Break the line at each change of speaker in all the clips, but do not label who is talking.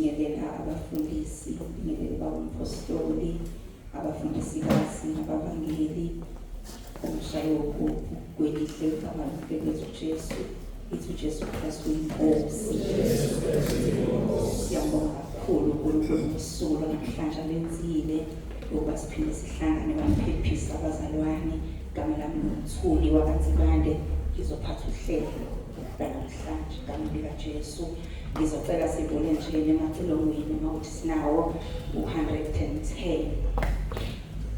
Ngibingelela abafundisi, ngibingelele baba umpostoli, abafundisikazi nabavangeli, umshayi wogubhu kwelihle igama lomfekethu Jesu, ithi uJesu Kristu inkosi. Siyabonga kakhulu uNkulunkulu ngosuku lwanamhlanje alenzile ukuba siphinde sihlangane bamphephisa abazalwane. Igama lami nguMthuli wakaNsibande, ngizophatha uhlelo lwanamhlanje egameni likaJesu. Ngizocela sivule nje emacilongweni uma uthi sinawo u-110.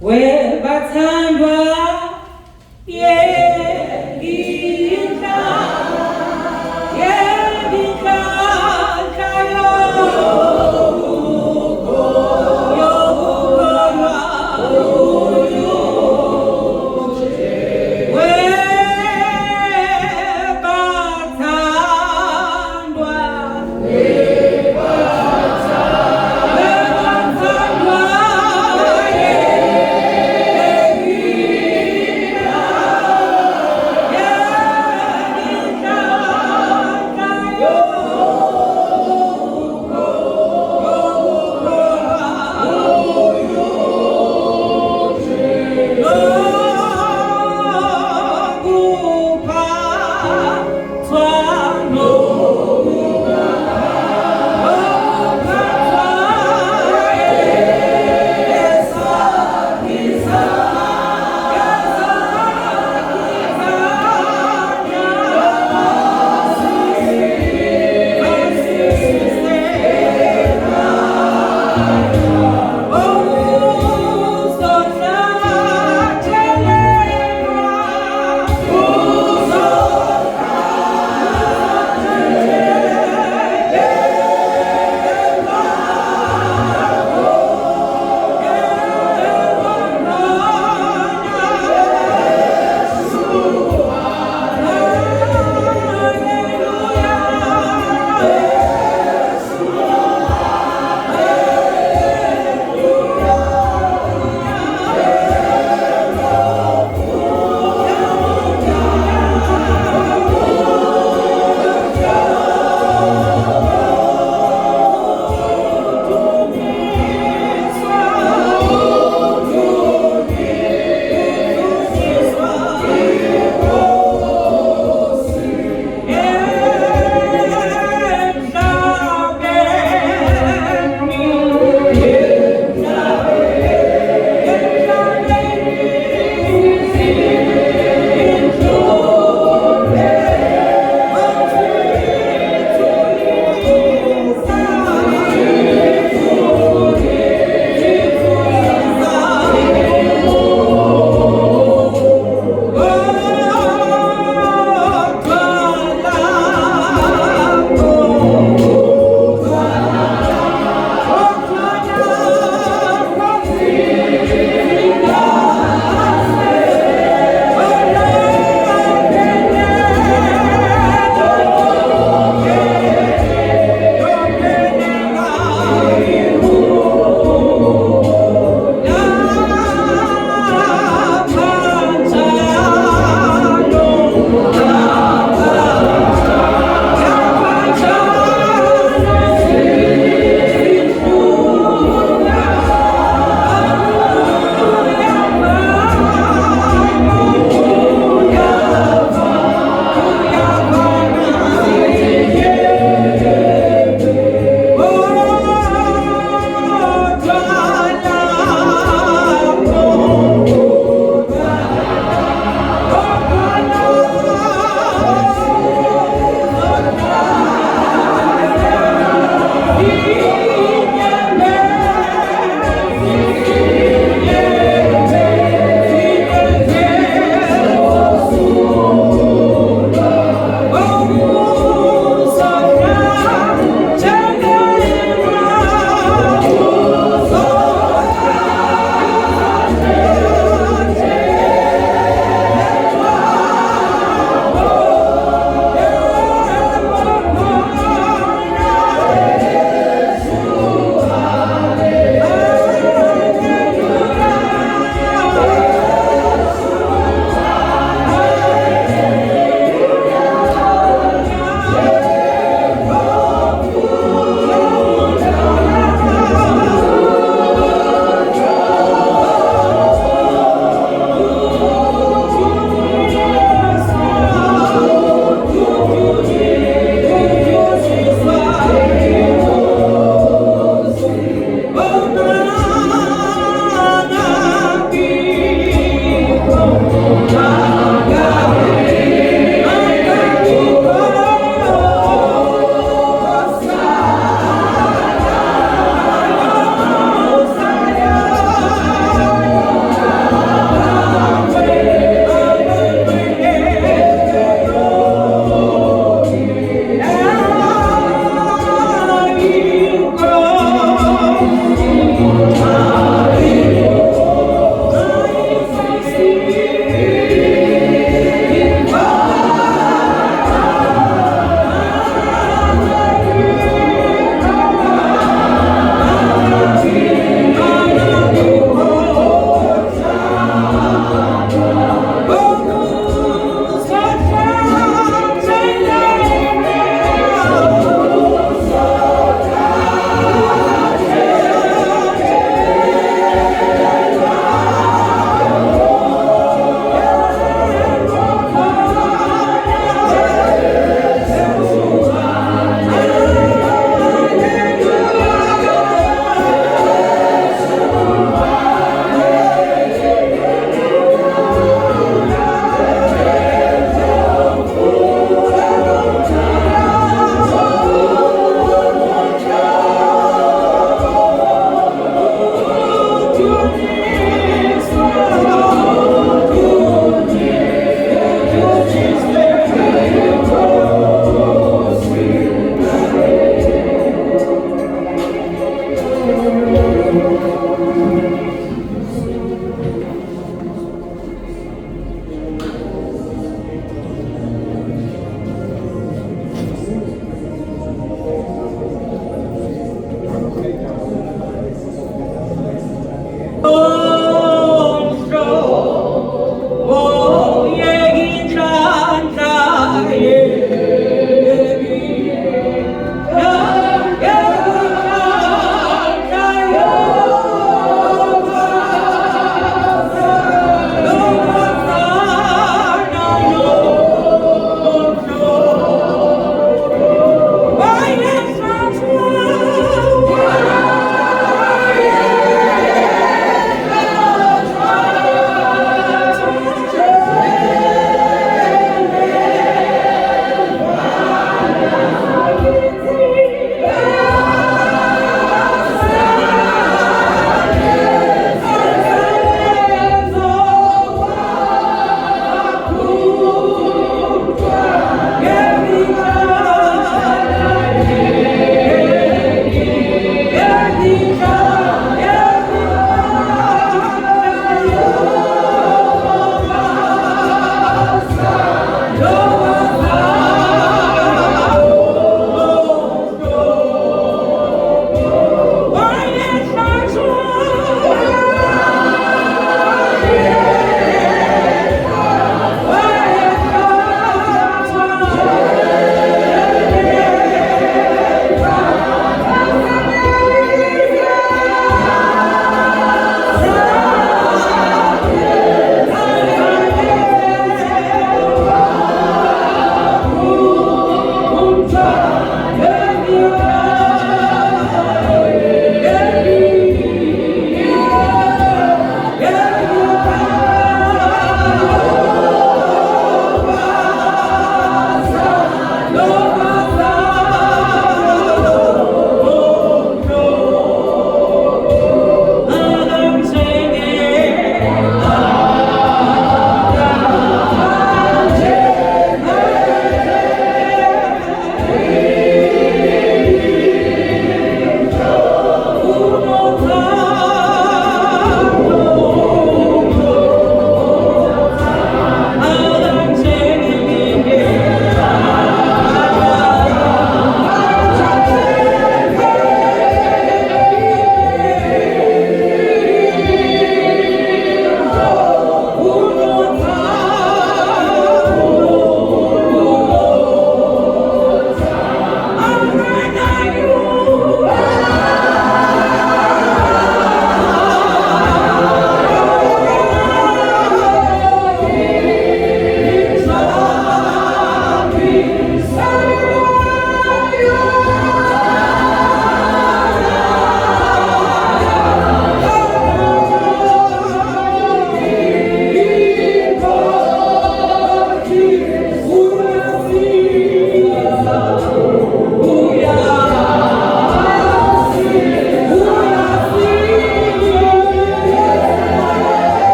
We bathandwa yengidla yengidla yokukholwa we bathandwa we bathandwa.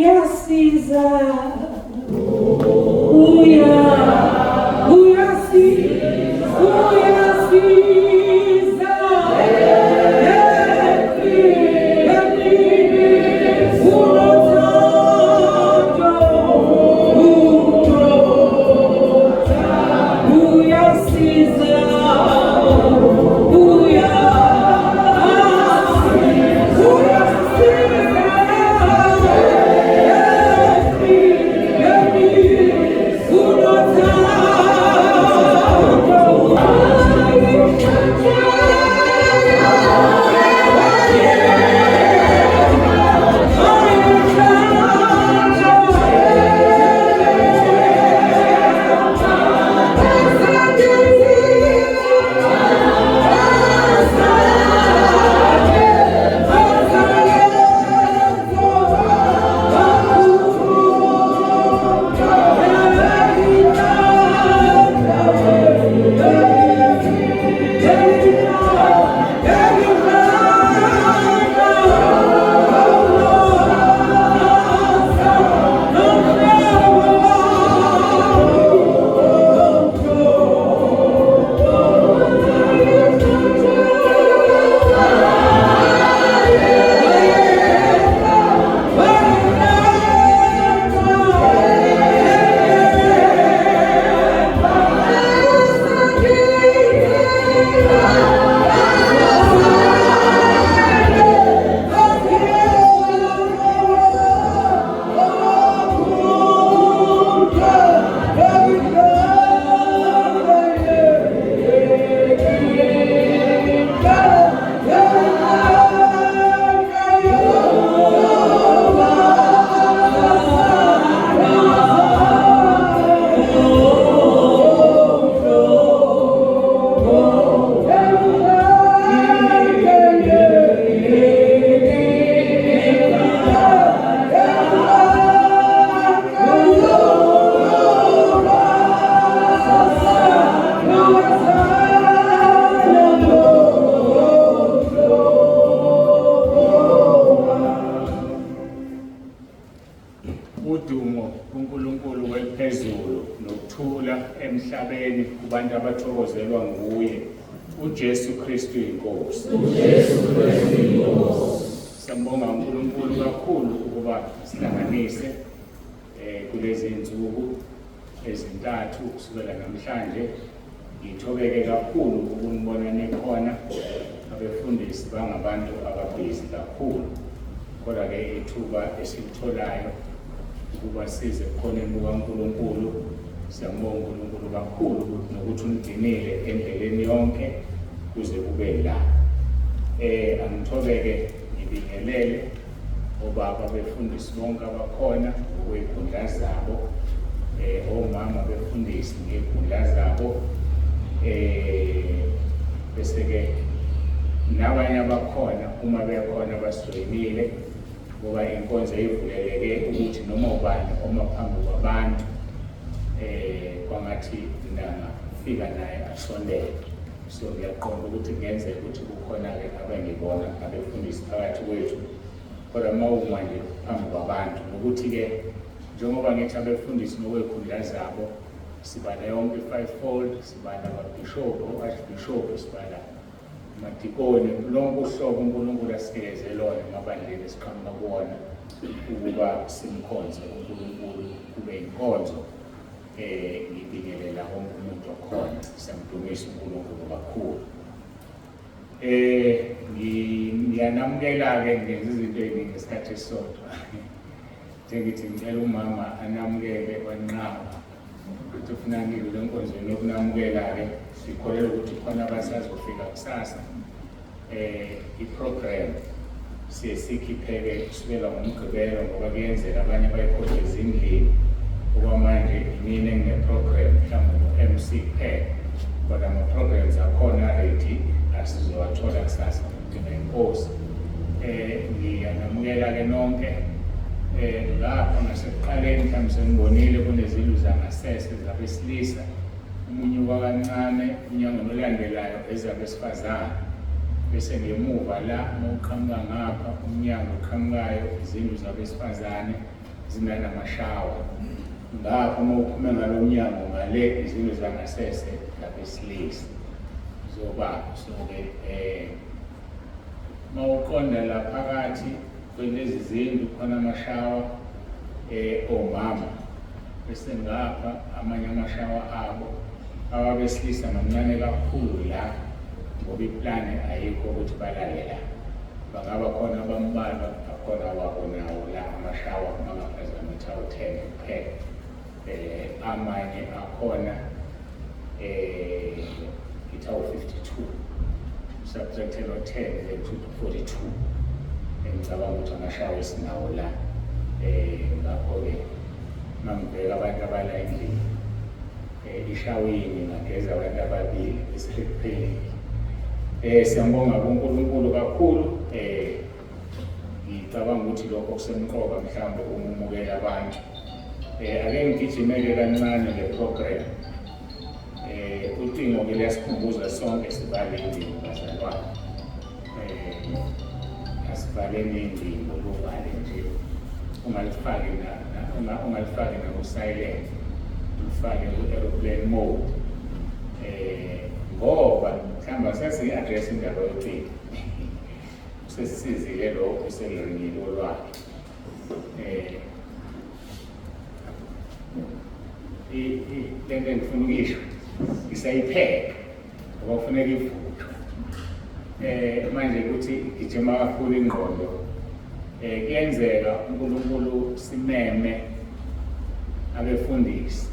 Uyasiza, uya, uyasiza, uyasiza. Emini unothando, unothando. Uyasiza, uya, uyasiza.
Udumo kuNkulunkulu weliphezulu nokuthula emhlabeni kubantu abathokozelwa nguye uJesu Kristu inkosi.
uJesu Kristu inkosi.
Siyambonga uNkulunkulu kakhulu ukuba sihlanganise kulezi insuku ezintathu kusukela namhlanje. Ngithobeke kakhulu ukunibona nikhona. Abefundisi bangabantu ababhizi kakhulu, kodwa-ke ithuba esilitholayo ukuba size khona bukaNkulunkulu. Siyambonga uNkulunkulu kakhulu nokuthi unigcinile endleleni yonke kuze kube la. Angithobeke ngibingelele obaba befundisi bonke abakhona ngokwey'khundla zabo, omama befundisi ngey'khundla zabo, bese-ke nabanye abakhona uma bekhona basijoyinile, ngoba inkonzo ivuleleke ukuthi noma ubani oma phambi kwabantu kwangathi nangafika naye asondele. So ngiyaqonda ukuthi kungenzeka ukuthi kukhona-ke abengibona abefundisi phakathi kwethu, kodwa uma uma nje phambi kwabantu, nokuthi-ke njengoba ngithi abefundisi ngokwey'khundla zabo, sibala yonke i-fivefold, sibala ababhishobhi, o-archbishop, sibala amadikoni, lonke uhlobo uNkulunkulu asinikeze lona emabandleni esiqhamuka kuwona ukuba simkhonze uNkulunkulu, kube inkonzo. Ngibingelela wonke umuntu okhona, siyamdumisa uNkulunkulu kakhulu. Ngiyanamukela-ke, ngenza izinto ey'ningi ngesikhathi esisodwa. Njengithi ngicela umama anamukele, wanqaba ukuthi ufuna ngidlule enkonzweni yokunamukela-ke. Sikholelwa ukuthi khona abasazofika kusasa. I-program siye sikhipheke kusukela ngoMgqibelo, ngoba kuyenzeka abanye abayikhohlwe ezindlini. Okwamanje imina engine-program, mhlawumbe no-MC kuphela, kodwa ama-programs akhona ready, asizowathola kusasa ngidinga inkosi. Ngiyanamukela-ke nonke. Lapha ngasekuqaleni mhlawumbe senibonile kunezindlu zangasese zabesilisa, umunye wakancane unyangweni olandelayo ezabesifazane, bese ngemuva la uma uqhamuka ngapha umnyango oqhamukayo izindlu zabesifazane. Zinanamashawa. Ngapha uma uphume ngalo mnyango ngale izindlu zangasese labesilisa. Zoba so-ke uma uqonda la phakathi kwelezi zindlu khona amashawa omama, bese ngapha amanye amashawa abo awabesilisa mancane kakhulu la, ngoba iplani ayikho ukuthi balale la. Bangaba khona abambalwa akhona wabo nawo la amashawa mangaphazama awu-10 kuphela. Amanye akhona ithi awu-52, subtract lo 10 then to 42. Engicabanga ukuthi amashawa esinawo la. Ngakho-ke mangibheka abantu abala endlini, ishawa yinye ngageza abantu ababili bese kuphelile. Siyambonga kuNkulunkulu kakhulu. Ngicabanga ukuthi lokho kusemqoka mhlawumbe uma umukela abantu. Ake ngigijimeke kancane le program. Ucingo ke liyasikhumbuza sonke sivale indima bazalwane. Asivaleni indima, luvale nje. Ungalifaki na ungalifaki na ku silent. Ulifake ku aeroplane mode. Ngoba mhlawumbe sesi address indaba yocingo. Sesisizile lokho selringile olwakhe. Lento engifuna ukuyisho ngisayipheka ngoba kufuneka ivuthwe. Manje ukuthi igijima kakhulu ingqondo. Kuyenzeka uNkulunkulu simeme abefundisi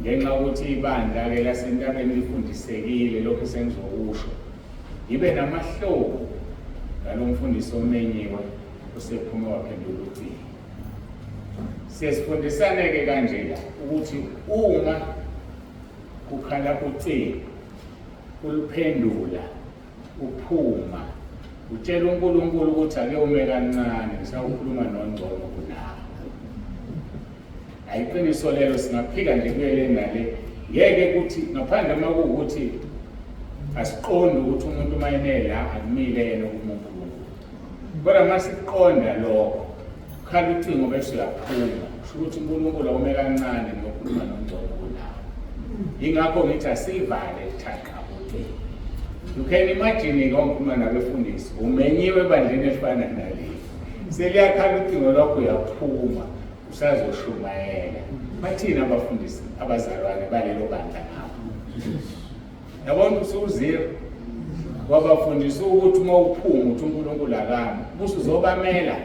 ngenxa yokuthi ibandla ke lasentabeni lifundisekile lokho sengizokusho. Ngibe namahloni ngalo mfundisi omenyiwe osephume waphendula ucingo. Siyasifundisane-ke kanje la ukuthi uma kukhala ucingo uluphendula uphuma utshela uNkulunkulu ukuthi ake ume kancane ngisawukhuluma nongcono kunawe. Ayiqiniso lelo, singaphika nje kuyele nale, ngeke kuthi ngaphandle uma kuwukuthi asiqondi ukuthi umuntu uma eme la akumile yena kuma uNkulunkulu. Kodwa uma siqonda lokho, khala ucingo bese uyaphuma, kusho ukuthi uNkulunkulu awume kancane ngokukhuluma nongcono kunawe. Yingakho ngithi asivale thaqa ucingo. You can imagine-ke ongikhuluma nabefundisi, umenyiwe ebandleni elifana naleli. Seliyakhala ucingo lwakho uyaphuma, usazoshumayela. Bathini abafundisi abazalwane balelo bandla ngapho? Yabona usuwu-zero. Wabafundisa ukuthi uma uphuma uthi uNkulunkulu akami, usuzobamela.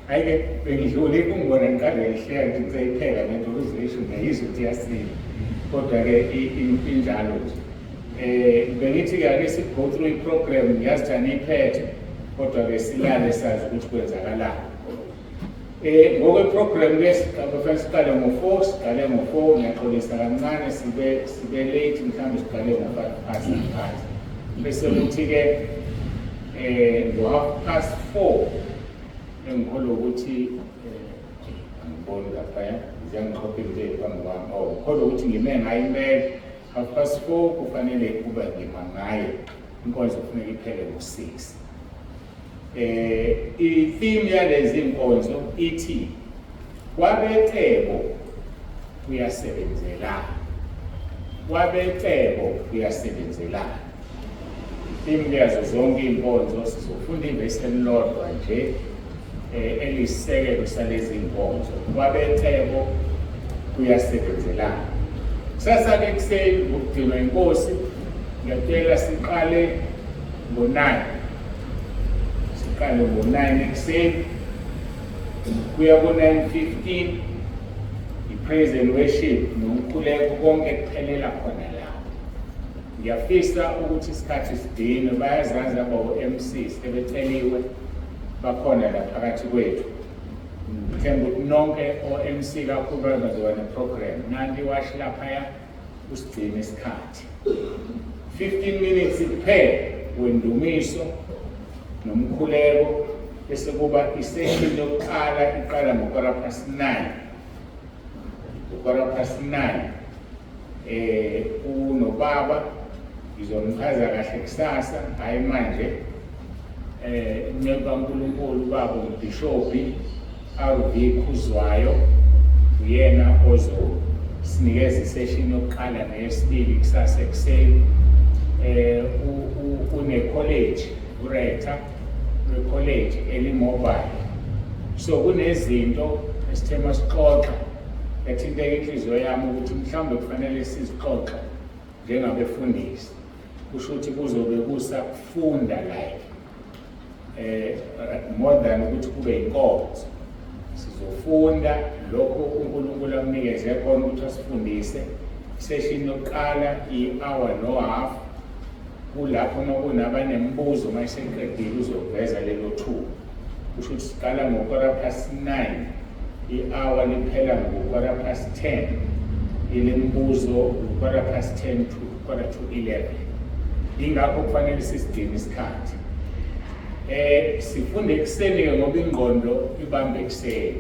Hhayi-ke bengidlule kungibona ngiqale ngihleka ngithi ngisayipheka lento ukuze isho ngiyayizwa ukuthi iyasila. Kodwa-ke injalo nje. Bengithi-ke ake si-go through i-program, ngiyazi ukuthi aniyiphethe, kodwa-ke silale sazi ukuthi kwenzakalani. Ngokwe-program ke siqale siqale ngo-4, siqale ngo-4, ngiyaxolisa kancane sibe late, mhlawumbe siqale ngo-5 past past. Bese kuthi-ke ngo-4:30 engikholwa ukuthi angiboni laphaya, ziyangiqopha into ey'phambi kwami. Oh, ngikholwa ukuthi ngime ngayo impela. 4:30 kufanele kuba ngima ngayo. Inkonzo kufuneka iphele ngo-6. I-theme yalezi nkonzo ithi kwabecebo kuyasebenzelana. Kwabecebo kuyasebenzelana. I-theme yazo zonke iy'nkonzo, sizofunda ivesi elilodwa nje eliyisisekelo salezi nkonzo. Kwabecebo kuyasebenzelana. Kusasa-ke ekuseni ngokugcinwa inkosi, ngiyacela siqale ngo-9. Siqale ngo-9 ekuseni kuya ku-9:15, i-praise and worship nomkhuleko konke kuphelela khona lapho. Ngiyafisa ukuthi isikhathi sidinwe, bayazazi abo-MC sebeceliwe bakhona la phakathi kwethu. Ngithemba ukuthi nonke o-MC kakhulu bazoba ne-program. Nanti iwashi laphaya usigcine isikhathi. 15 minutes kuphela wendumiso nomkhuleko, bese kuba isession yokuqala iqala ngo-9:15. Ngo-9:15 unobaba ngizomchaza kahle kusasa, hayi manje. Inceku kaNkulunkulu ubaba umbhishobhi RV Khuzwayo uyena ozosinikeza iseshini yokuqala neyesibili kusasa ekuseni. Une-college, urector we-college eli-mobile. So kunezinto esithe masixoxa yathinteka inhliziyo yami ukuthi mhlawumbe kufanele sizixoxe njengabefundisi. Kusho ukuthi kuzobe kusakufunda like more than ukuthi kube inkonzo. Sizofunda lokho uNkulunkulu amnikeze khona ukuthi asifundise. Session yokuqala i-hour no half, kulapho uma kunabanemibuzo uma eseqedile uzoveza lelo thuba. Kusho ukuthi siqala ngo-9:15, i-hour liphela ngo-10:15, ilemibuzo 10:15 to 10:45. Ingakho kufanele sisigcine isikhathi. Sifunde ekuseni-ke ngoba ingqondo ibambe ekuseni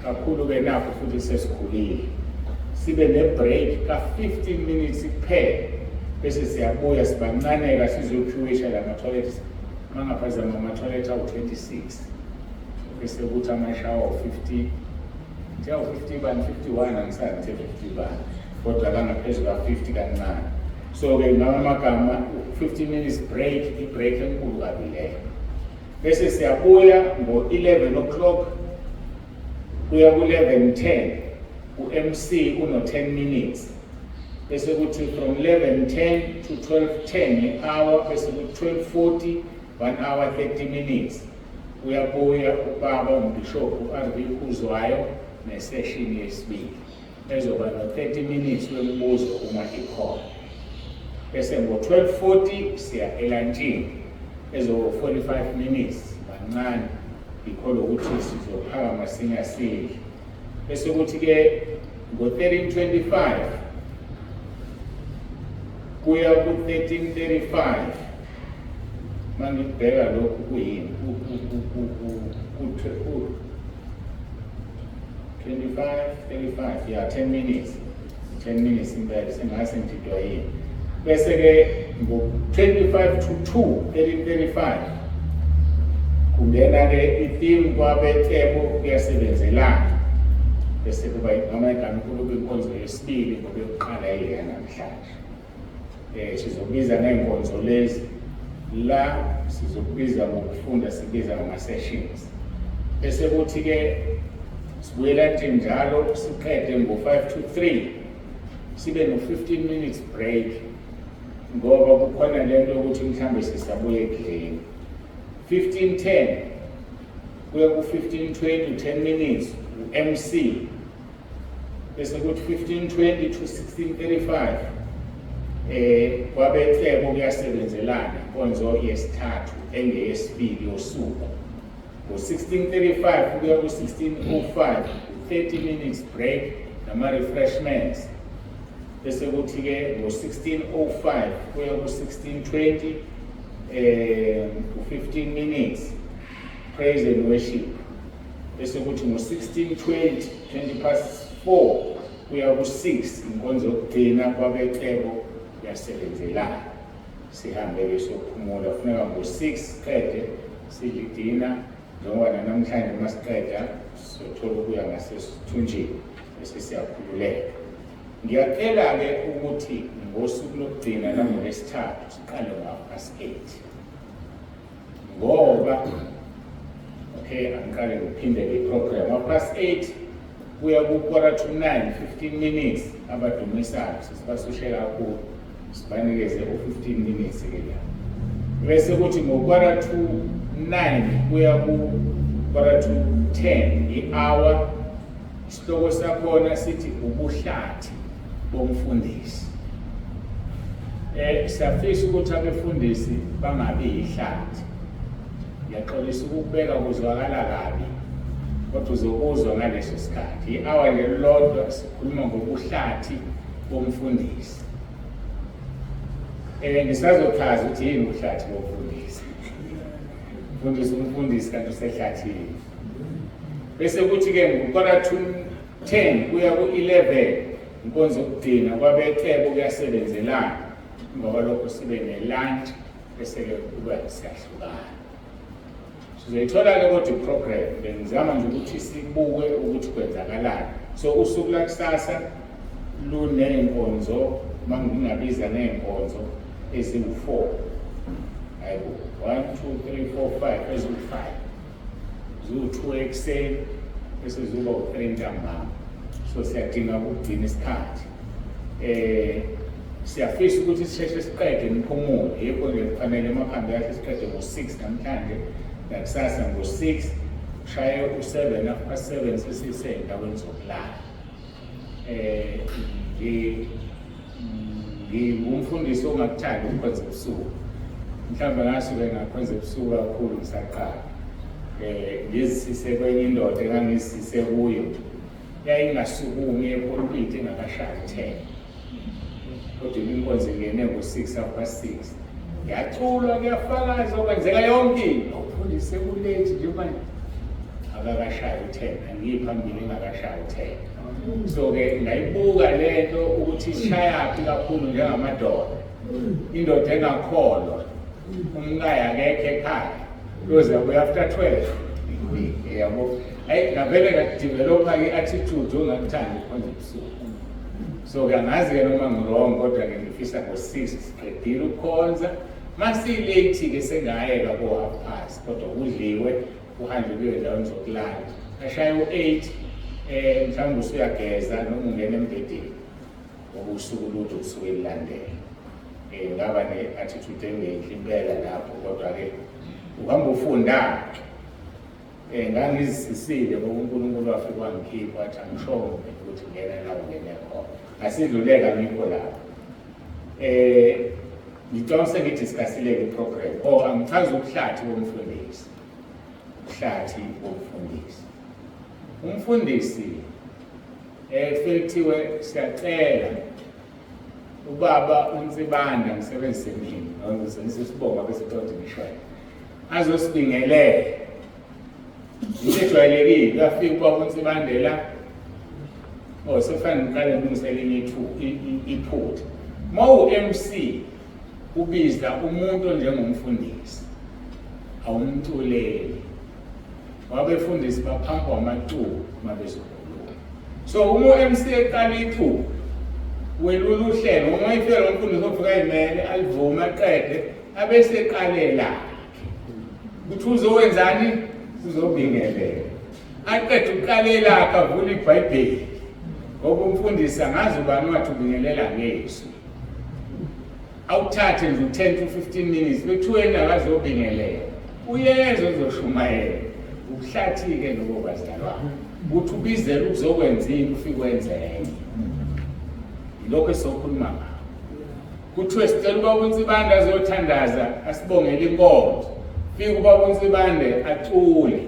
kakhulu-ke, nakho futhi sesikhulile. Sibe ne-break ka-15 minutes kuphela, bese siyabuya sibancaneka sizoqueuisha la ma-toilet. Mangaphazama ama-toilet awu-26, bese kuthi amashawa awu-50, nje awu-50 bani, 51, angisazi ngithe 50 bani, kodwa kangaphezu ka-50 kancane. So-ke ngawo amagama 15 minutes break, i-break enkulu kabi leyo. Bese siyabuya ngo-11 o'clock kuya ku-11:10, u-MC uno-10 minutes. Bese kuthi from 11:10 to 12:10 i-hour, bese ku-12:40, 1 hour 30 minutes, uyabuya ubaba umbhishobhu RV Khuzwayo nesession yesibili ezoba no-30 minutes wemibuzo uma ikhona. Bese ngo-12:40 siya elantshini ezo-45 minutes, kancane ngikholwa ukuthi sizophaka masinya sidle. Bese kuthi-ke ngo-13:25 kuya ku-13:35, mangikubheka lokhu kuyini, ku 25 35, yeah, 10 minutes, 10 minutes impela, sengase ngididwa yini. Bese-ke ngo-25 to 2, 13:35, kungena-ke i-theme kwabecebo kuyasebenzelana. Bese kuba ngamagama kube inkonzo yesibili, ngoba yokuqala ile namhlanje. Sizobiza ngey'nkonzo lezi la, sizokubiza ngokufunda, sibiza ngama-sessions. Bese kuthi-ke sibuyela nje njalo, siqede ngo-5 to 3, sibe no-15 minutes break, ngoba kukhona lento yokuthi mhlambe sisabuya ekudleni. 15:10 kuya ku-15:20, 10 minutes u-MC. Bese kuthi 15:20 to 16:35, kwabecebo kuyasebenzelana, inkonzo yesithathu engeyesibili yosuku. Ngo-16:35 kuya ku-16:05, 30 minutes break nama-refreshments. Bese kuthi-ke ngo-16:05 kuya ku-16:20, u-15 minutes praise and worship. Bese kuthi ngo-16:20, 20 past 4 kuya ku-6, inkonzo yokugcina kwabecebo yasebenzelana. Sihambe-ke siyophumula. Funeka ngo-6 qede sidle idina, njengoba nanamhlanje uma siqeda sizothola ukuya ngasesithunjini, bese siyakhululeka. Ngiyacela-ke ukuthi ngosuku lokugcina nangolwesithathu siqale ngo-8:30, ngoba okay, angiqale ngiphinde le program. 8:30 kuya ku-8:45, 15 minutes abadumisayo, sesibasushe kakhulu, sibanikeze u-15 minutes ke la. Bese kuthi ngo-8:45 kuya ku-9:45, i-hour, isihloko sakhona sithi ubuhlathi bomfundisi. Siyafisa ukuthi abefundisi bangabi yihlathi. Ngiyaxolisa ukubeka kuzwakala kabi, kodwa uzokuzwa ngaleso sikhathi. I-hour nje lodwa sikhuluma ngobuhlathi bomfundisi. Ngisazochaza ukuthi yini ubuhlathi bomfundisi. Umfundisi umfundisi kanti usehlathini. Bese kuthi ke ngo-9:45 kuya ku-11, inkonzo yokugcina kwabecebo kuyasebenzelana, ngoba lokho sibe ne-lunch, bese-ke kuba siyahlukana. Sizoyithola-ke kodwa i-program, bengizama nje ukuthi sibuke ukuthi kwenzakalani. So usuku lakusasa luney'nkonzo, uma ngingabiza ney'nkonzo eziwu-4. Hayibo, 1, 2, 3, 4, 5, eziwu-5. Ziwu-2 ekuseni, bese ziba u-3 ntambama. So siyadinga ukugcina isikhathi. Siyafisa ukuthi sisheshe siqede niphumule, yikho nje kufanele emakhanda kahle siqede ngo-6 namhlanje, nakusasa ngo-6, kushaye u-7, half past 7 sesisey'ndaweni zokulala. Ngingumfundisi ongakuthandi ukukhonza ebusuku. Mhlawumbe ngasuke ngakhonza ebusuku kakhulu ngisaqala. Ngizisise kwenye indoda engangizisise kuyo, yayingasukumi epulpiti engakashayi 10. Kodwa inkonzo ingene ngo-6, half past 6. Yaculwa, kuyafakazwa, kwenzeka yonke into. Awufundise ku-late nje manje. Akakashayi u-10, angiyi phambili engakashayi u-10. So-ke ngayibuka lento ukuthi ishayaphi kakhulu njengamadoda. Indoda engakholwa, umkaya akekho ekhaya, uyoze abuye after 12. Yabo. Hayi, ngavele ngadevelopa-ke i-attitude ongakuthandi ukukhonza ebusuku. So-ke angazi-ke noma ngi-wrong, kodwa-ke ngifisa ngo-6 siqedile ukukhonza. Masi-late-ke sengayeka ko-half past, kodwa kudliwe, kuhanjwe kuyo endaweni zokulala. Ashaye u-8, mhlawumbe usuyageza noma ungena embhedeni, ngoba usuku lude usuke lulandela. Ngaba ne-attitude engenhle impela lapho, kodwa-ke uhamba ufunda. Ngangizisisile ngoba uNkulunkulu wafika wangikhipha wathi angishongo mina ukuthi ngena la ungene khona. Asidluleka ngikho lapho. Ngicabanga sengidiscussile i-program. Oh, angichazi ubuhlathi bomfundisi. Ubuhlathi bomfundisi. Umfundisi kuthiwe siyacela ubaba uNsibanda, ngisebenzise mina, ngisebenzise isibongo bese qonde ngisho azosibingelela. Into ejwayelekile, uyafika ubaba uNsibandela, oh sekufanele ngiqale ngilungise elinye iphutha. Uma uwu-MC ubiza umuntu onjengomfundisi, awumculeli. Wabefundisi baphampa amaculo uma bezokhuluma. So uma u-MC eqala iculo, welula uhlelo, uma ifika umfundisi ofika ayimele, alivume aqede, abese eqalela ukuthi uzowenzani, uzobingelela. Aqede ukuqalela akavula iBhayibheli, ngoba umfundisi angazi ubani wathi ubingelela ngezwi. Awuthathe nje u-10 to 15 minutes, bekuthiweni akazobingelela, uyeza uzoshumayela. Ubuhlathi-ke lobo bazalwane, ukuthi ubizele ukuzokwenza into ufike wenze enye. Yilokho esizokhuluma ngakho. Kuthiwe sicela ubaba uNsibande azothandaza asibongele inkonzo. Fika ubaba uNsibande acule,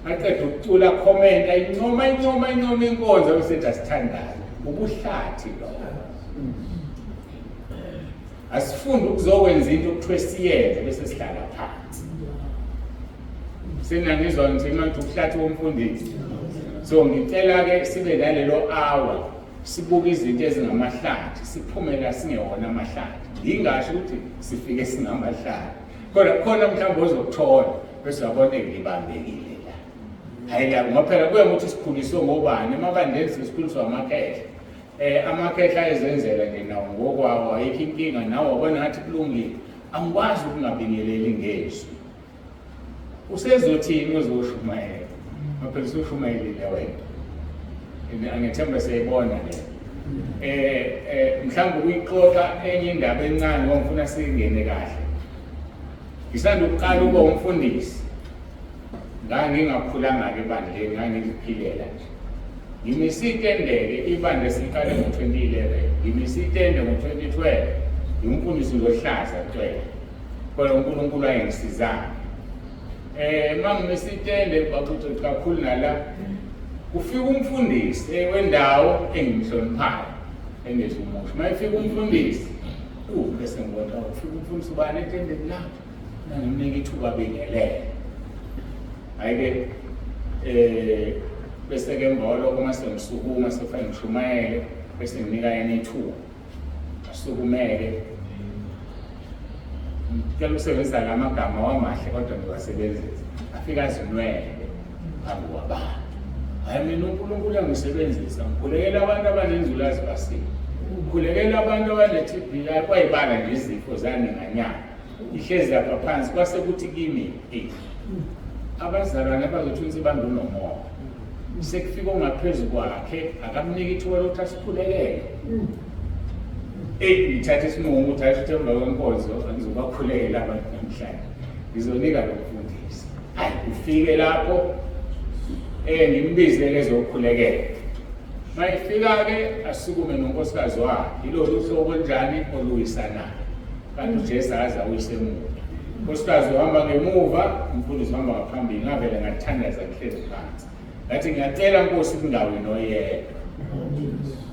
aqede ukucula comment, ayincoma incoma incoma inkonzo bese ethi asithandaze. Ubuhlathi lokho. Asifunde ukuzokwenza into okuthiwe siyenze bese sihlala phansi. Senangizwa ngithi manje ubuhlathi bomfundisi. So ngicela ke sibe nalelo hour sibuke izinto ezingamahlathi, siphume la singewona amahlathi. Ngingasho ukuthi sifike singamahlathi, kodwa khona mhlawumbe ozokuthola bese uyabona ngibambekile la. Hayi la, ngoba phela kuya ngokuthi sikhuliswe ngobani, emabandleni sikhuliswa amakhehla. Amakhehla ayezenzela nje nawo ngokwawo, ayikho inkinga nawo wabona ngathi kulungile. Angikwazi ukungabingeleli ngezwi. Usezothini uzoshumayela? Ngoba usushumayelile wena. Angethemba siyayibona le. Mhlawumbe ukuyixoxa enye indaba encane ngoba ngifuna singene kahle. Ngisanda ukuqala ukuba umfundisi. Ngangingakhulanga-ke ebandleni, ngangiziphilela nje. Ngimise itende-ke, ibandla siliqale ngo-2011. Ngimise itende ngo-2012. Ngingumfundisi nje ohlaza cwele. Kodwa uNkulunkulu ayengisizanga. Uma ngimisa itende bakuthi kakhulu nala, kufika umfundisi wendawo engimhloniphayo, engezumusho. Uma efika umfundisi, bese ngibona ufika umfundisi ubani etendeni lakhe, ngimnika ithuba abingelele. Hhayi-ke bese-ke emva kwalokho uma sengisukuma sekufanele ngishumayele, bese nginika yena ithuba asukumeke. Ngicela ukusebenzisa la magama wamahle kodwa ngiwasebenzise. Afike azinwele phambi kwabantu. Hayi mina uNkulunkulu angisebenzisa, ngikhulekela abantu abanenzulazi basile. Ngikhulekela abantu abane-TB, kwayibala nje izifo zaninganyana. Ihlezi lapha phansi kwase kuthi kimi, hey, abazalwane bazothi uNsibande unomoya. Sekufika ongaphezu kwakhe akamniki ithuba lokuthi asikhulekele. Eyi, ngithatha isinqumo ukuthi hayi futhi emva kwenkonzo angizobakhulekela abantu namhlanje. Ngizonika lo mfundisi. Hayi, ufike lapho ngimbize-ke ezokhulekela. Mayifika-ke asukume nonkosikazi wakhe, yilolu hlobo olunjani oluwisanayo. Kanti uJesu akaze awuyise emuva. Unkosikazi uhamba ngemuva, umfundisi uhamba ngaphambili. Ngavele ngathandaza ngihlezi phansi. Ngathi ngiyacela Nkosi kungawi noyedwa.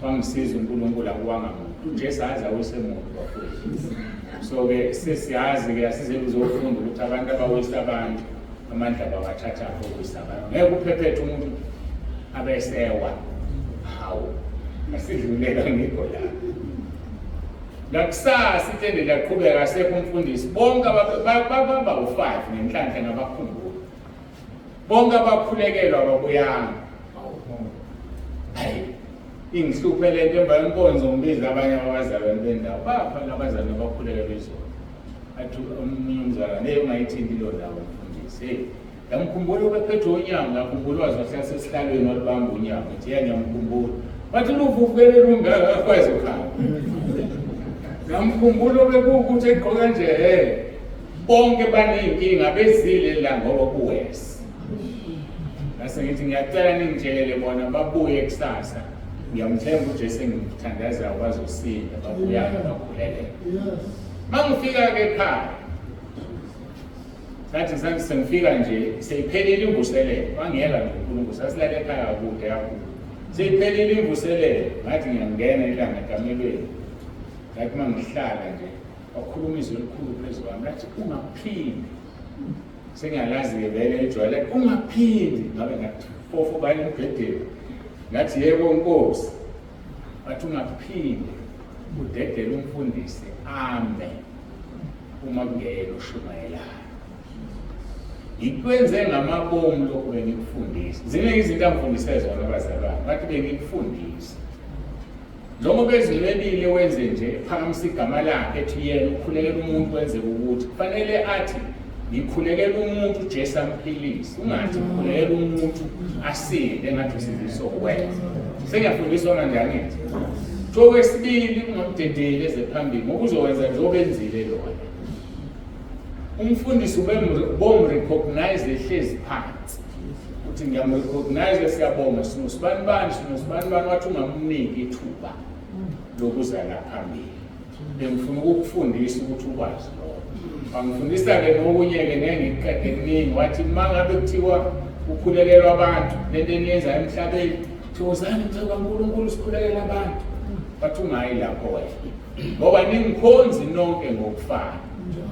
Wangisiza uNkulunkulu akuwanga muntu. UJesu akaze awuyise muntu bafowethu. So-ke sesiyazi-ke asize kuzofunda ukuthi abantu abawisa abantu amandla bawathatha okuwisa abantu. Ngeke uphephethe umuntu abesewa. Hawu, asidlulela ngikho la. Ngakusasa itende liyaqhubeka asekho umfundisi. Bonke baba u-5 ngenhlanhla ngabakhumbula. Bonke abakhulekelwa ababuyanga. Hayi, ingihluphe le nto emva kwenkonzo ngibiza abanye abazalwane bendawo. Bapha labazalwane abakhulekelwa izolo. Athi omunye umzalwane, hey ungayithinti leyo ndawo mfundisi. Hey, yamkhumbula ubephethwe unyawo, ngakhumbula waze wahlala sesihlalweni walubamba unyawo. Ngithi yeah ngiyamkhumbula. Bathi luvuvukele lungaka akwazi ukuhamba. Ngamkhumbula obekuwukuthi egqoka nje hey. Bonke baney'nkinga bezile la ngoba kuwesi. Ngase ngithi ngiyacela ningitshele bona babuye kusasa. Ngiyamthemba uJesu engimthandazayo bazosinda babuya bakhuleleke. Mangifika-ke ekhaya sathi sathi sengifika nje seyiphelile imvuselelo, wangiyeka nje uNkulunkulu, sasilala ekhaya kude kakhulu. Seyiphelile imvuselelo, ngathi ngiyangena ilanga ekamelweni. Ngathi uma ngihlala nje wakhuluma izwi elikhulu phezu kwami lathi ungaphindi. Sengiyalazi-ke vele ejwayele ungaphindi, ngabe ngathi fofo bayini embhedeni. Ngathi yebo Nkosi. Bathi ungaphinde udedele umfundisi ame uma kungeyena oshumayelayo. Ngikwenze ngamabomu lokhu bengikufundisa. Ziningi izinto angifundise zona abazalwane, bathi bengikufundisa. Njengoba ezinwebile wenze nje phakamisa igama lakhe ethi yena ukhulekela umuntu wenzeka ukuthi kufanele athi ngikhulekela umuntu uJesu amphilise, ungathi ngikhulekela umuntu asinde engathi usindiswa wena. Sengiyafundiswa manje angithi. Okwesibili ungamdedeli eze phambili ngoba uzowenza njengoba enzile lona. Umfundisi ubomrecognize ehlezi phansi. Uthi ngiyamrecognize, siyabonga sinosibanibani sinosibanibani, wathi ungamniki ithuba lokuza la phambili. Bengifuna ukukufundisa ukuthi ukwazi lokho. Wangifundisa-ke nokunye-ke ngeke ngikuqede kuningi. Wathi uma ngabe kuthiwa kukhulekelwa abantu lento eniyenzayo emhlabeni, thokozani mcebo kaNkulunkulu sikhulekela abantu. Wathi ungayi lapho wena ngoba ningikhonzi nonke ngokufana.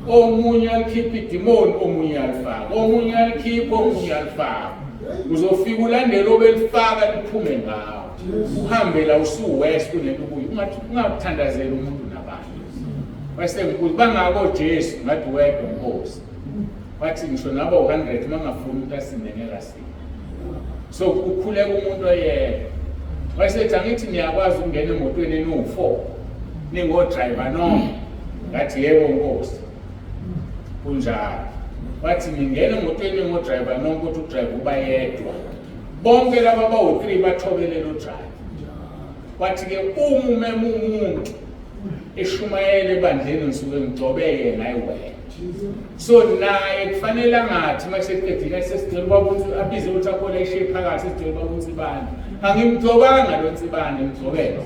Omunye alikhipha idimoni, omunye alifaka, omunye alikhipha, omunye alifaka. Uzofika ulandele obelifaka liphume ngawo, uhambe la usuwest kunento kuyo, ungathi ungakuthandazeli umuntu nabantu. Bese ngibuza bangako Jesu, ngathi wedwa Nkosi. Wathi ngisho nabo 100 uma ngafuni umuntu asinde ngeke asinde. So ukhuleka umuntu oyedwa. Wayesethi angithi niyakwazi ukungena emotweni eniwu-4 ningodriver nonke. Ngathi yebo Nkosi. Kunjalo. Wathi ningena emotweni ningodriver nonke, uthi udriver uba yedwa. Bonke laba bawu-3 bathobele lo driver. Wathi-ke uma umema umuntu eshumayele ebandleni ngisuke ngigcobe yena hayi wena. So naye kufanele angathi uma seqedile sesicela ubaba ukuthi abize ukuthi akhona eshiye phakathi, sesicela ubaba uNsibande. Angimgcobanga lo Nsibande, ngigcobe lo.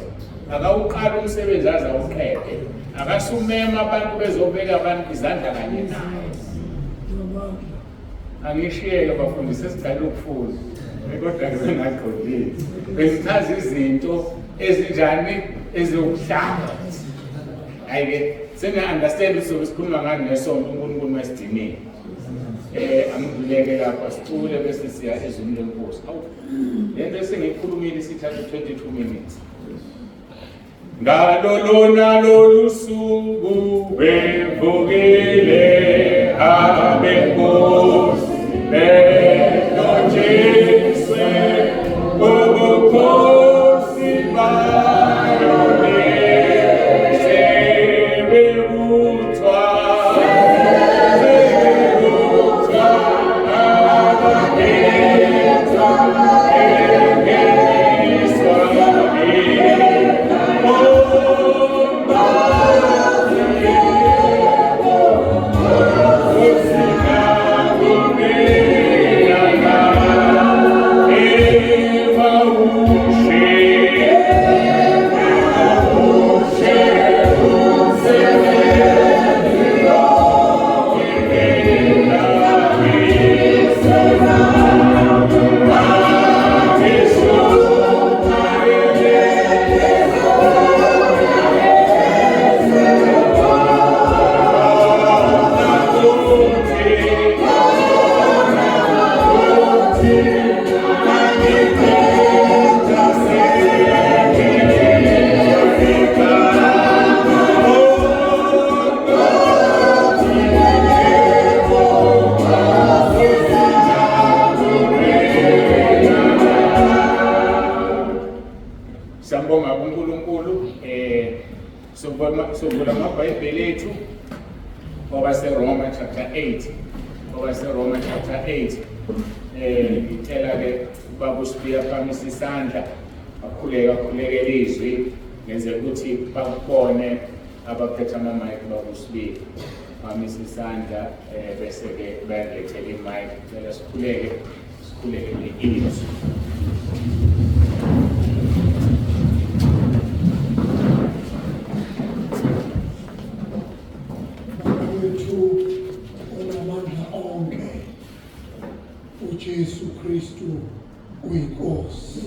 Akawuqala umsebenzi aze awuqede. Akasumema abantu bezobeka abantu izandla kanye naye. Angishiyeke bafundisi esiqale ukufunda kodwa ke bengaqondile. Bengichaza izinto ezinjani eziwukuhlala. Hayi-ke sengiya-understand ukuthi sobe sikhuluma ngani ngesonto uNkulunkulu masidinile. Angivuleke lapha sicule bese siya ezwini lenkosi. Awu, le nto esengiyikhulumile isithatha 22 minutes. Ngalo lona lolu suku bevukile abenkosi. Sovula amaBhayibheli ethu kwabaseRoma chapter 8, kwabaseRoma chapter 8. Ngicela ke ubaba uSibiya phakamisa isandla akhuleke, akhulekele izwi, ngenzela ukuthi bakubone abaphethe ama-mic. Baba uSibiya, phakamisa isandla, bese ke bayalethela i-mic. Cela sikhuleke, sikhulekele izwi.
Baba wethu onamandla onke, uJesu Kristu uyiNkosi.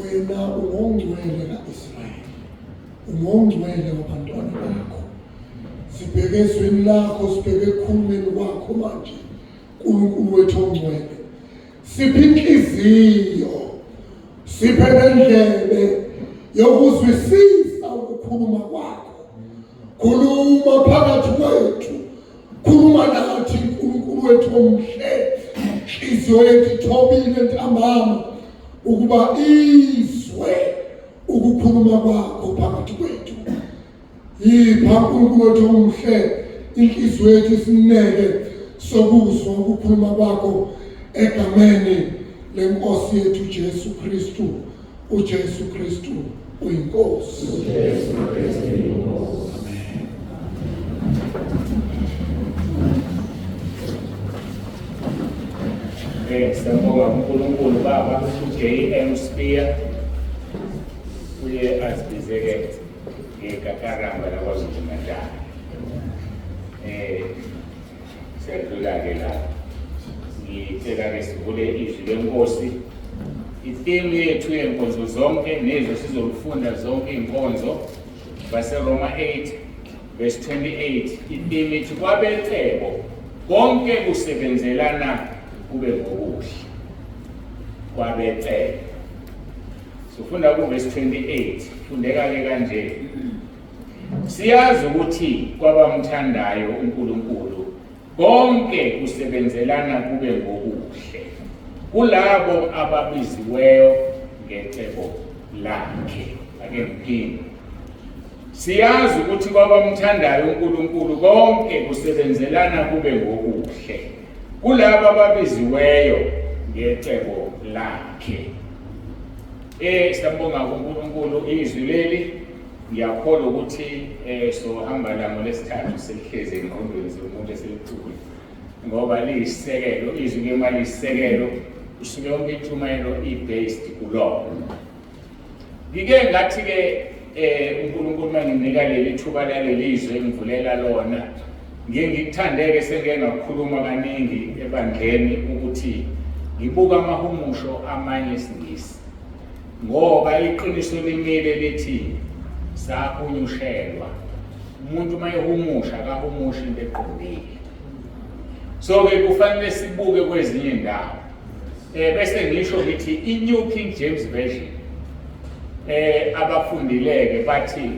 Wena ungongcwele kaIsrayeli, ungongcwele wabantwana bakho. Sibheke ezwini lakho, sibheke ekukhulumeni kwakho manje, Nkulunkulu wethu ongcwele. Siphe inhliziyo, siphe nendlebe yokuzwisisa ukukhuluma kwakho. Khuluma phakathi kwethu, khuluma nathi, Nkulunkulu wethu omuhle. Inhliziyo yethu ithobile ntambama ukuba izwe ukukhuluma kwakho phakathi kwethu. Yipha, Nkulunkulu wethu omuhle, inhliziyo yethu isineke sokuzwa ukukhuluma kwakho, egameni lenkosi yethu Jesu Kristu. uJesu Kristu uyiNkosi.
Jesu Kristu inkosi.
Siyabonga uNkulunkulu. Baba J.M. Spear uye azibize-ke ngekakaramba laKwaZulu Natal. Siyadlula-ke la. Ngicela-ke sivule izwi lenkosi. I-theme yethu yenkonzo zonke nezwi sizolufunda zonke iy'nkonzo, baseRoma 8 verse 28. I-theme ithi kwabecebo konke kusebenzelana kube ngokuhle. Kwabecebo. Sifunda ku-verse 28, fundeka-ke kanje: Siyazi ukuthi kwabamthandayo uNkulunkulu konke kusebenzelana kube ngokuhle, kulabo ababiziweyo ngecebo lakhe. Ake ngiphinde: siyazi ukuthi kwabamthandayo uNkulunkulu konke kusebenzelana kube ngokuhle, kulabo ababiziweyo ngecebo lakhe. Siyambonga uNkulunkulu. Izwi leli ngiyakholwa ukuthi sohamba la ngolesithathu selihlezi engqondweni zomuntu eselicule, ngoba liyisisekelo. Izwi ke mali isisekelo, usuke yonke intshumayelo i-based kulona. Ngike ngathi ke uNkulunkulu manginika leli thuba laleli zwe, ngivulela lona, ngiye ngikuthandeke, sengike ngakhuluma kaningi ebandleni ukuthi ngibuka amahumusho amanye esiNgisi, ngoba iqiniso limile lithi sahunyushelwa. Umuntu uma ehumusha akahumusha into eqondile, so ke kufanele sibuke kwezinye indawo. Bese ngisho ngithi i-New King James Version, abafundileke bathi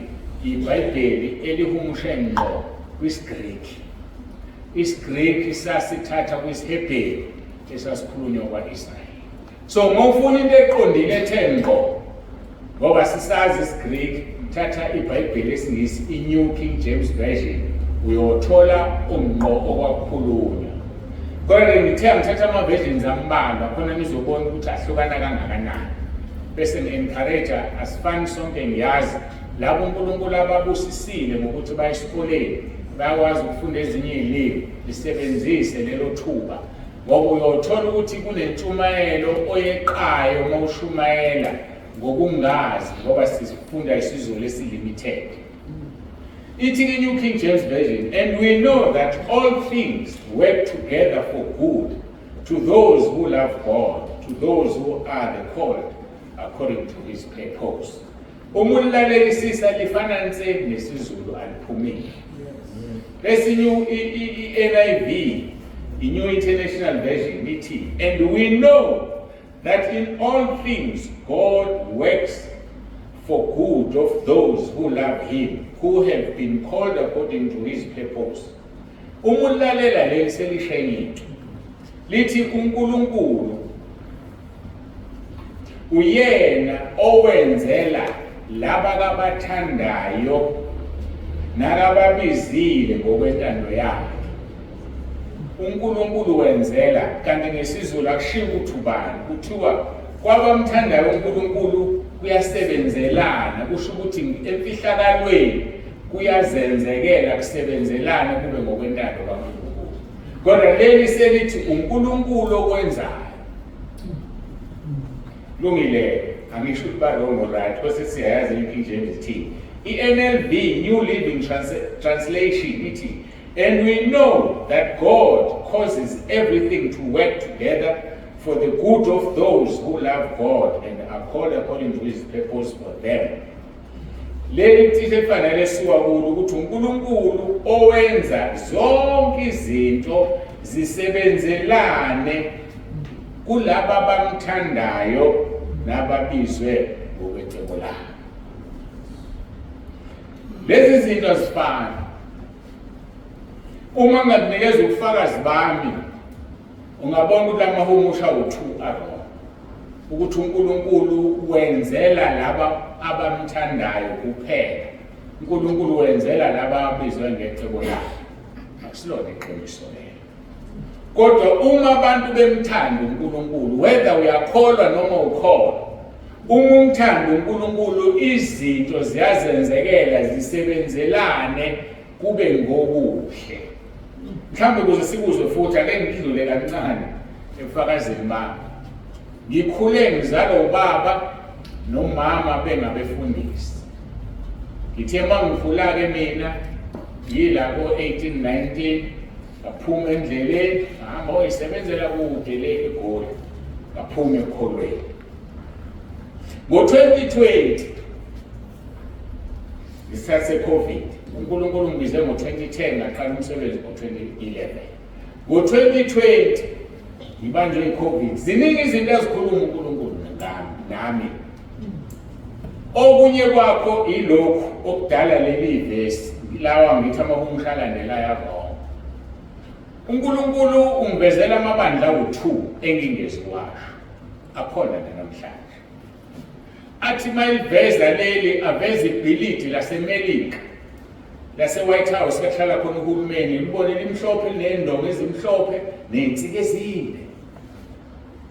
iBhayibheli elihumushe ngqo kwisiGreek. IsiGreek sasithatha kwisiHebheru esasikhulunywa kwa-Israyeli. So mawufuna into eqondile ethe ngqo, ngoba sisazi isiGreek, thatha iBhayibheli esiNgisi i-New King James Version, uyothola umngqo okwakukhulunywa. Kodwa ngithe ngithatha ama-versions ambalwa khona nizobona ukuthi ahlukana kangakanani, bese ngi-encourage, asifani sonke, ngiyazi labo uNkulunkulu ababusisile ngokuthi baye esikoleni, bayakwazi ukufunda ezinye iy'limi, lisebenzise lelo thuba, ngoba uyothola ukuthi kunentshumayelo oyeqayo uma ushumayela ngokungazi, ngoba sifunda isiZulu esi-limited. Ithi ke New King James Version, "And we know that all things work together for good to those who love God, to those who are the called according to his purpose." Uma ulalelisisa lifana nse nesiZulu, aliphumile. Bese i-NIV, i-New International Version, ithi, "And we know that in all things God works for good of those who love him, who have been called according to his purpose." Uma ulalela leli selisho enye into. Lithi uNkulunkulu uyena owenzela laba kabathandayo nakababizile ngokwentando yakhe. uNkulunkulu wenzela, kanti ngesiZulu akushiwo ukuthi ubani, kuthiwa kwabamthandayo uNkulunkulu kuyasebenzelana, kusho ukuthi emfihlakalweni kuyazenzekela kusebenzelana kube ngokwentando kaNkulunkulu. Kodwa leli selithi uNkulunkulu okwenzayo. Lungile, angisho ukuthi ba-wrong or right, kodwa siyayazi i-King James ithini. I-NLV, New Living Translation, ithi, "And we know that God causes everything to work together for the good of those who love God and are called according to his purpose for them." Leli cishe kufanele siwa kulo ukuthi uNkulunkulu owenza zonke izinto zisebenzelane kulaba abamthandayo nababizwe ngokwecebo lakhe. Lezi zinto azifani. Uma ngakunikeza ubufakazi bami, ungabona ukuthi lamahumusha u-2 a-wrong, ukuthi uNkulunkulu wenzela laba abamthandayo kuphela, uNkulunkulu wenzela laba ababizwe ngecebo lakhe. Akusilona iqiniso lelo. Kodwa uma abantu bemthanda uNkulunkulu, whether uyakholwa noma ukholwa, uma umthanda uNkulunkulu, izinto ziyazenzekela zisebenzelane kube ngokuhle. Mhlawumbe ukuze sikuzwe futhi, ake ngidlule kancane ebufakazini bami. Ngikhule ngizalwa ubaba nomama bengabefundisi. Ngithe uma ngikhula-ke mina yila ko-18 19, ngaphuma endleleni, ngahamba oyisebenzela kude le eGoli, ngaphuma ekukholweni. Ngo-2020, ngesikhathi se-Covid, uNkulunkulu ngibize ngo-2010, ngaqala umsebenzi ngo-2011. Ngo-2020 ngibanjwe i-Covid. Ziningi izinto ezikhuluma uNkulunkulu ngami nami. Okunye kwakho ilokhu okudala leli vesi, lawa ngithi amahumusha alandelayo a-wrong. uNkulunkulu ungivezela amabandla awu-2 engingeziwasho, akhona namhlanje. Athi mayiveza leli, aveza ibhilidi laseMelika, lase-White House, kakuhlala khona uhulumeni, libone limhlophe, liney'ndonga ezimhlophe ney'nsika ezinde,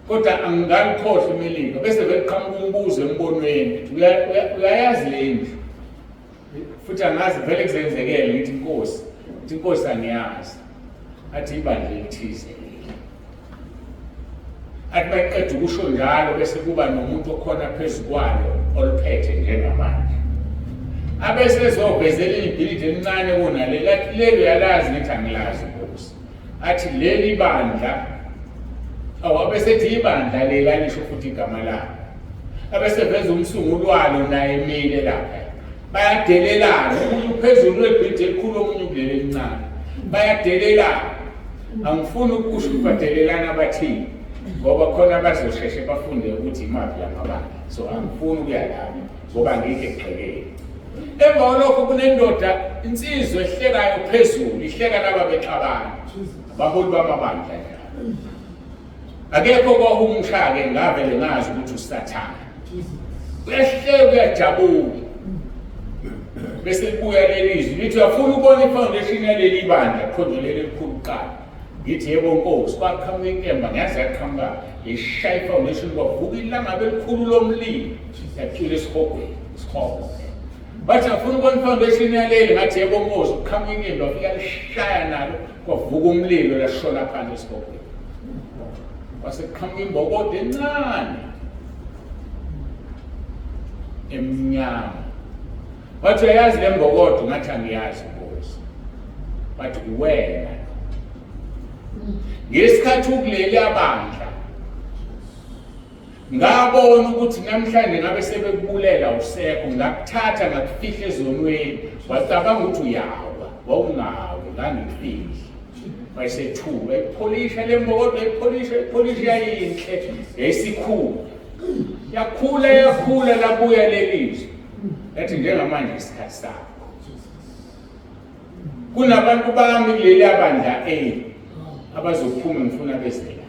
kodwa angingalikhohlwa iMelika. Bese vele qhamuka umbuzo embonweni, uyayazi le ndlu? Futhi angazi, vele kuzenzekele. Ngithi, "Inkosi," ngithi, "Inkosi, angiyazi." Athi, "Ibandla elithize leli." Athi bayiqeda ukusho njalo, bese kuba nomuntu okhona phezu kwalo oluphethe njengamanje, abese ezovezela ibhilidi elincane kunaleli. Athi, "Leli uyalazi?" Ngithi, "Angilazi, Nkosi." Athi, "Leli bandla." Awu, abesethi ibandla leli, alisho futhi igama lalo, abeseveza umsunguli walo naye emile lapha. Bayadelelana, omunye uphezulu kwebhilidi elikhulu, omunye kuleli elincane, bayadelelana. Angifuni ukusho ukuthi badelelana bathini, ngoba khona bazosheshe bafunde ukuthi imaphi lamabandla, so angifuni ukuya lapho ngoba ngikho ekugxekeni. Emva kwalokho kunendoda, insizwa ehlekayo phezulu, ihleka laba bexabana, abaholi bamabandla njalo. Akekho kwahumusha-ke, ngavele ngazi ukuthi uSathane uyahleka, uyajabula. Bese libuya leli zwi lithi, "Uyafuna ukubona i-foundation yaleli bandla?" Khonje leli elikhulu kuqala. Ngithi, "Yebo, Nkosi." Kwaqhamuka inkemba, ngiyazi yaqhamuka, yishaya i-foundation, kwavuka ilangabe elikhulu lomlilo, yacwila esihogweni, isihogo. Bathi, "Afuna ukubona i-foundation yaleli?" Ngathi, "Yebo, Nkosi." Kuqhamuka inkemba, wafika lishaya nalo, kwavuka umlilo, lashona phansi esihogweni. Kwase kuqhamuka imbokodo encane emnyama. Wathi, "Uyayazi le mbokodo?" Ngathi, "Angiyazi, Nkosi." Bathi, "Wena ngesikhathi ukuleli abandla, ngabona ukuthi namhlanje ngabe sebekubulela, usekho, ngakuthatha ngakufihla ezonweni, wacabanga ukuthi uyawa, wawungawi, ngangikufihla." Wayesethuka, epholisha le mbokodo, epholisha, epholisha, yayinhle, yayisikhula, yakhula, yakhula. Labuya lelizwi yathi, "Njengamanje isikhathi sakho. Kunabantu bami kuleli bandla A abazophuma, ngifuna bezela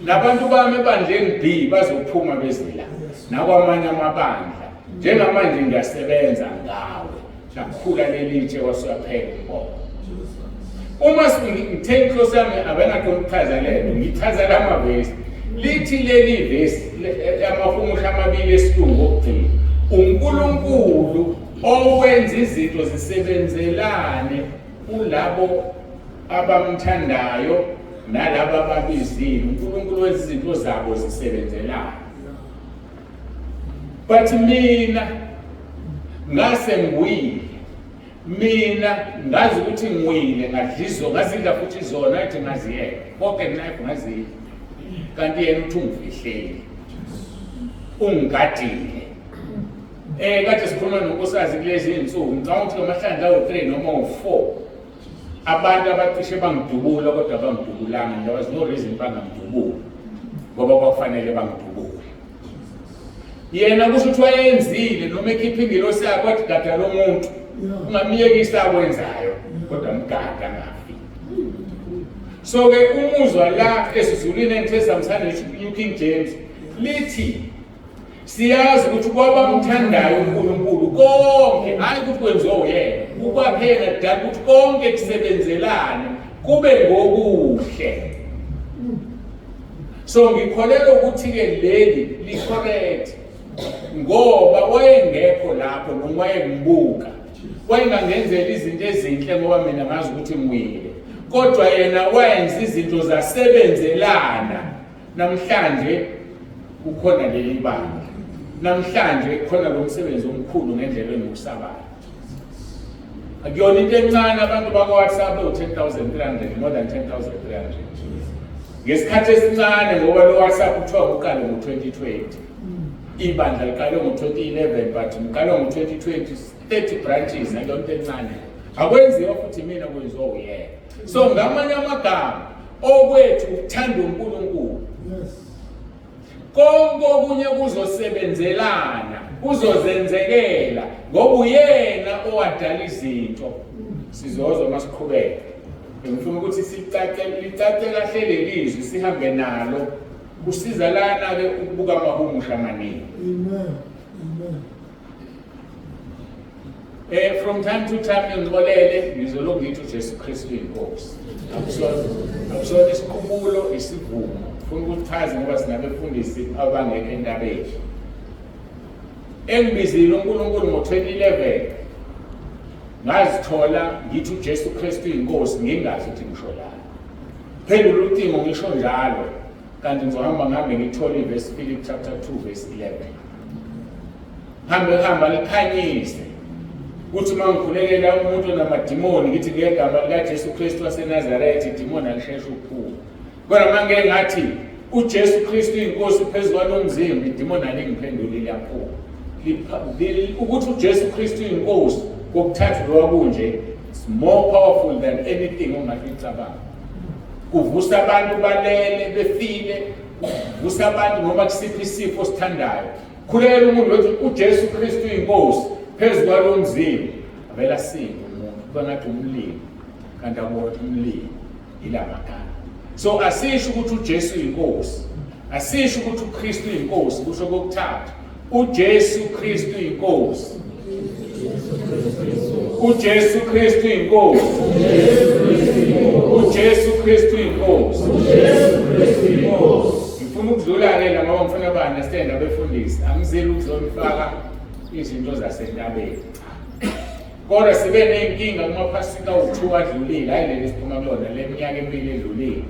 nabantu bami ebandleni B bazophuma bezela nakwamanye amabandla." Njengamanje ngiyasebenza ngawe. Lakhula leli tshe wasuyaphela umboko. Uma ngithe inhloso yami abenaqonda ukuchaza lento, ngichaza lamavesi. Lithi leli vesi amahumusha amabili esilungu okugcina. uNkulunkulu owenza izinto zisebenzelane kulabo abamthandayo nalabo ababizile. uNkulunkulu wenza izinto zabo zisebenzelane. But mina ngase ngiwile, mina ngazi ukuthi ngiwile, ngadlizo ngazidla futhi zona ethi ngaziyeka konke knife ngazidla, kanti yena uthi ungifihleli, ungigadile. Kade sikhuluma nonkosikazi kulezi iy'nsuku, ngicabanga ukuthi ngamahlandla awu-3 noma awu-4 abantu abacishe bangidubula, kodwa bangidubulanga. There was no reason bangangidubuli ngoba kwakufanele bangidubule. Yena kusho ukuthi wayenzile noma ekhipha ingelosi yakhe wathi gada lo muntu, ungamyekisa akwenzayo, kodwa mgada angafi. So-ke umuzwa la esiZulwini engithe samthanda New King James lithi siyazi ukuthi kwabamthandayo uNkulunkulu konke, hayi ukuthi kwenziwa uyena, ukwakhena dala ukuthi konke kusebenzelane kube ngokuhle. So ngikholelwa ukuthi-ke leli li-correct ngoba wayengekho lapho noma wayengibuka, wayengangenzela izinto ezinhle ngoba mina ngazi ukuthi ngiwile, kodwa yena wayenza izinto zasebenzelana. Namhlanje kukhona leli bandla, namhlanje kukhona lo msebenzi omkhulu ngendlela engiwusabayo. Akuyona into encane, abantu bakwa-WhatsApp bewu-10,300, more than 10,300 ngesikhathi esincane, ngoba lo WhatsApp kuthiwa uqale ngo-2020, ibandla liqale ngo-2011, but ngiqale ngo-2020, 30 branches. Akuyona into encane, akwenziwa futhi mina, kwenziwa uyena. So ngamanye amagama, okwethu ukuthanda uNkulunkulu, konke okunye kuzosebenzelana, kuzozenzekela, ngoba uyena owadala izinto. Sizozwa masiqhubeka. Ngifuna ukuthi sicace, licace kahle lelizwi, sihambe nalo. Kusiza lana ke ukubuka amahumusha amaningi.
Amen. Amen.
From time to time ngixolele, ngizolokhu ngithi uJesu Kristu inkosi. Akusona isiqubulo, isivumo. Ngifuna ukuchaza ngoba sinabefundisi abangekho entabeni. Engibizile uNkulunkulu ngo-2011, ngazithola ngithi uJesu Kristu inkosi, ngingazi ukuthi ngisho lana. Phendula ucingo ngisho njalo, kanti ngizohamba ngihambe ngithole ivesi Philip chapter 2 verse 11. Hambe hamba likhanyise. Kuthi uma ngikhulekela umuntu onamadimoni ngithi ngegama likaJesu Kristu waseNazaretha, idimoni alisheshe ukuphuma. Kodwa uma ngike ngathi uJesu Kristu inkosi phezu kwalo mzimba, idimoni alingiphenduli, liyaphuma. Ukuthi uJesu Kristu inkosi kokuthathu lwakunje, it's more powerful than anything ongakuyicabanga. Kuvusa abantu balele befile, kuvusa abantu noma kusiphi isifo osithandayo. Khulekela umuntu wethi uJesu Kristu inkosi phezu kwalo mzimba, avela sinde umuntu, kuba ngathi umlilo, kanti akubona umlilo ilamagama. So asisho ukuthi uJesu inkosi, asisho ukuthi uKristu inkosi, kusho kokuthathu uJesu Kristu inkosi, uJesu Kristu inkosi, uJesu Kristu inkosi. Ngifuna ukudlula-ke la ngoba ngifuna ba-understand abefundisi, angizeli ukuzonifaka izinto zasentabeni, kodwa sibe ney'nkinga kumaphasika awu-2 adlulile, hhayi leli esiphuma kulona, le minyaka emibili edlulile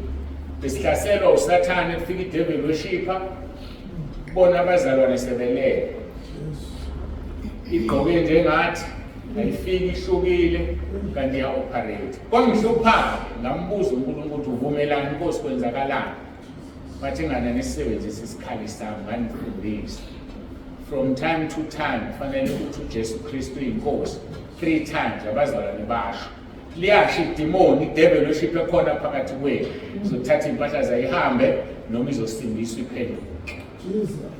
besihlaselwa usathane, kufika ideveli weshipha bona abazalwane sebelele, igqoke njengathi ayifiki, ihlukile, kanti iya-operate. Kwangihlupha-ke, ngambuza uNkulunkulu ukuthi uvumelani Nkosi, kwenzakalani? Bathi ngane nisebenzise isikhali sami, nganifundisa from time to time kufanele ukuthi uJesu Kristu inkosi 3 times, abazalwane basho liyasho idimoni, idevil worship ekhona phakathi kwethu izothatha impahla zayihambe noma izosindiswa iphenduke.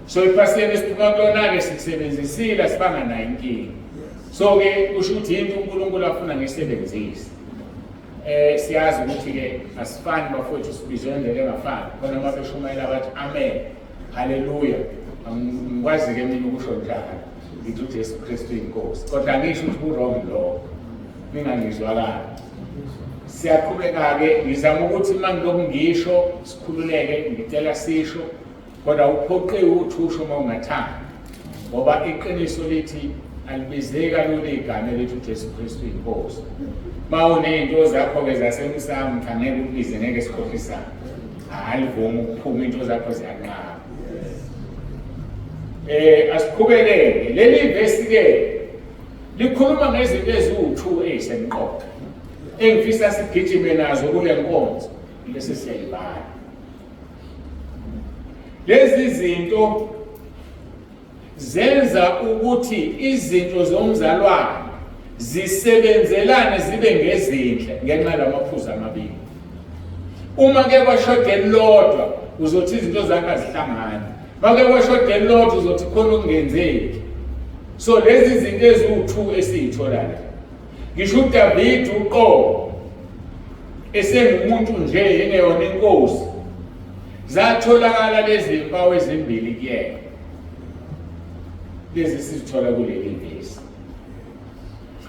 So iphaseni esiphuma kulona-ke sikusebenzisile, asibanga nayo inkinga. So-ke kusho ukuthi yinto uNkulunkulu afuna ngisebenzise. Siyazi ukuthi-ke asifani bafowethu, sibizwe ngendlela engafani. Khona uma beshumayela bathi amen, haleluya, angikwazi-ke mina ukusho njalo. Ngithi uJesu Kristu inkosi. Kodwa angisho ukuthi ku-wrong lokho. Ningangizwa kabi. Siyaqhubeka-ke, ngizama ukuthi uma ngilokhu ngisho sikhululeke, ngicela sisho, kodwa uphoqiwe ukuthi usho uma ungathandi. Ngoba iqiniso lithi alibizeki kalula igama elithi uJesu Kristu inkosi. Uma uney'nto zakho-ke zasemsamo, cha ngeke ukubize, ngeke sikhohlisane. Alivumi ukuphuma, into zakho ziyanqaba. Asiqhubekeke. Leli vesi ke likhuluma ngezinto eziwu-2 ezisemqoka engifisa sigijime nazo kule nkonzo bese siyayibala. Lezi zinto zenza ukuthi izinto zomzalwane zisebenzelane zibe ngezinhle ngenxa lamaphuzu amabili. Uma ke kwashoda elilodwa uzothi izinto zakhe azihlangani. Make kwashoda elilodwa uzothi khona okungenzeki. So lezi zinto eziwu-2 esiyithola la. Ngisho uDavid uqobo esengumuntu nje engeyona inkosi, zatholakala lezi mpawu ezimbili kuyena lezi sizithola kuleli vesi.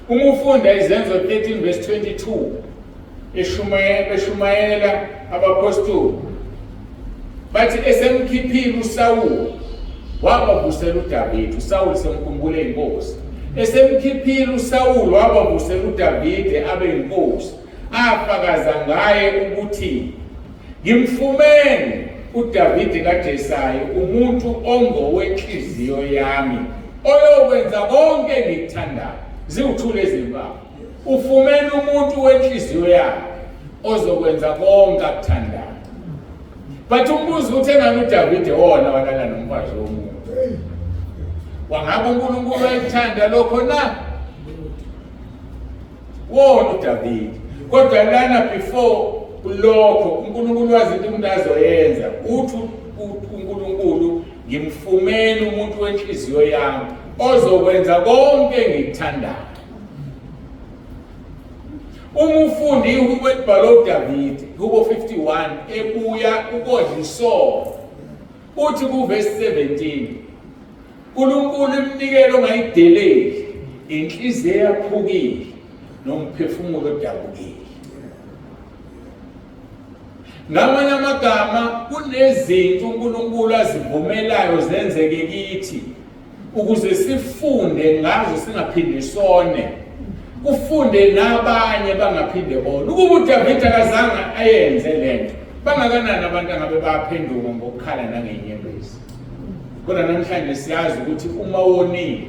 Uma ufunda Izenzo 13 verse 22 eshumayela abapostoli bathi esemkhiphile uSawuli wabavusela uDavide. uSawuli semkhumbule inkosi. Esemkhiphile uSawuli wabavusela uDavide abe inkosi, afakaza ngaye ukuthi ngimfumene uDavide kaJesayi, umuntu ongowenhliziyo yami, oyokwenza konke engikuthandayo. Ziwuthule izimpawu. Ufumene umuntu wenhliziyo yakhe ozokwenza konke akuthandayo. But umbuzo uthi engani uDavide wona walala nomfazi womuntu. Wangabe uNkulunkulu wayekuthanda lokho na? Wona uDavide. Kodwa lana before lokho uNkulunkulu wazi into umuntu azoyenza. Uthi uNkulunkulu ngimfumene umuntu wenhliziyo yami ozokwenza konke engikuthandayo. Uma ufunda ihubo elibhalwe uDavide, ihubo 51, ebuya ukodla isono, uthi kuvesi 17, uNkulunkulu iminikelo ongayideleli, inhliziyo eyaphukile nomphefumulo odabukile. Ngamanye amagama, kunezinto uNkulunkulu azivumelayo zenzeke kithi ukuze sifunde ngazo singaphinde sone, kufunde nabanye bangaphinde bona. Ukuba uDavide akazange ayenze lento, bangakanani abantu angabe baphenduka ngokukhala nangenyembezi. Kodwa namhlanje siyazi ukuthi uma wonile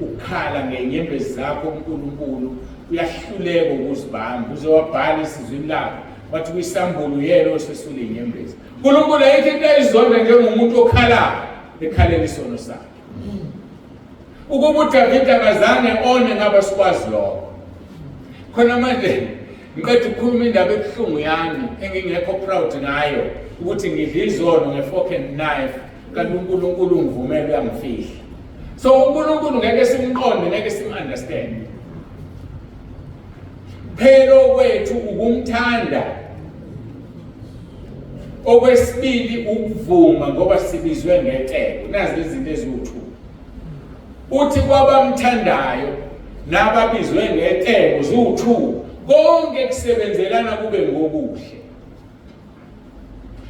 ukukhala ngenyembezi zakho uNkulunkulu uyahluleka ukuzibamba, uze wabhala esizwini lakhe wathi kwisambulo uyena osesula inyembezi. uNkulunkulu ayikho into ayizonda njengomuntu okhalayo ekhalela isono sakhe. Ukuba uDavide akazange one ngabe sikwazi lokho. Khona manje ngiqeda ukukhuluma indaba ebuhlungu yami engingekho proud ngayo ukuthi ngidla izono nge-fork and knife, kanti uNkulunkulu ungivumela uyangifihla. So uNkulunkulu ngeke simqonde, ngeke sim-understand. Phela okwethu ukumthanda, okwesibili ukuvuma ngoba sibizwe ngecebo. Nazi izinto eziwu-2. Uthi kwabamthandayo nababizwe ngecebo ziwu-2, konke kusebenzelana kube ngokuhle.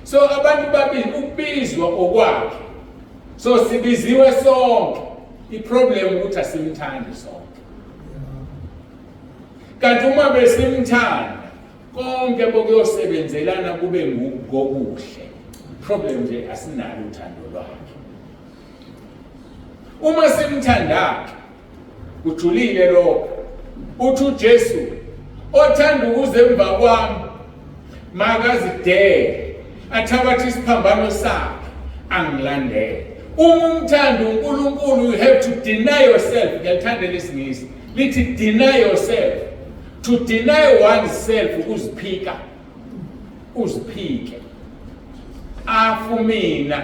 So abantu babili ukubizwa okwakhe, so sibiziwe sonke. I-problem ukuthi asimthandi sonke, kanti uma besimthanda konke bokuyosebenzelana kube ngokuhle. Problem nje asinalo uthando lwakhe. Uma simthanda kujulile lokho. Uthi uJesu othanda ukuze emva kwami makazidele, athabathe isiphambano sakhe angilandele. Uma umthanda uNkulunkulu, you have to deny yourself. Ngiyalithanda lesingisi lithi deny yourself. To deny oneself ukuziphika, uziphike. Afu mina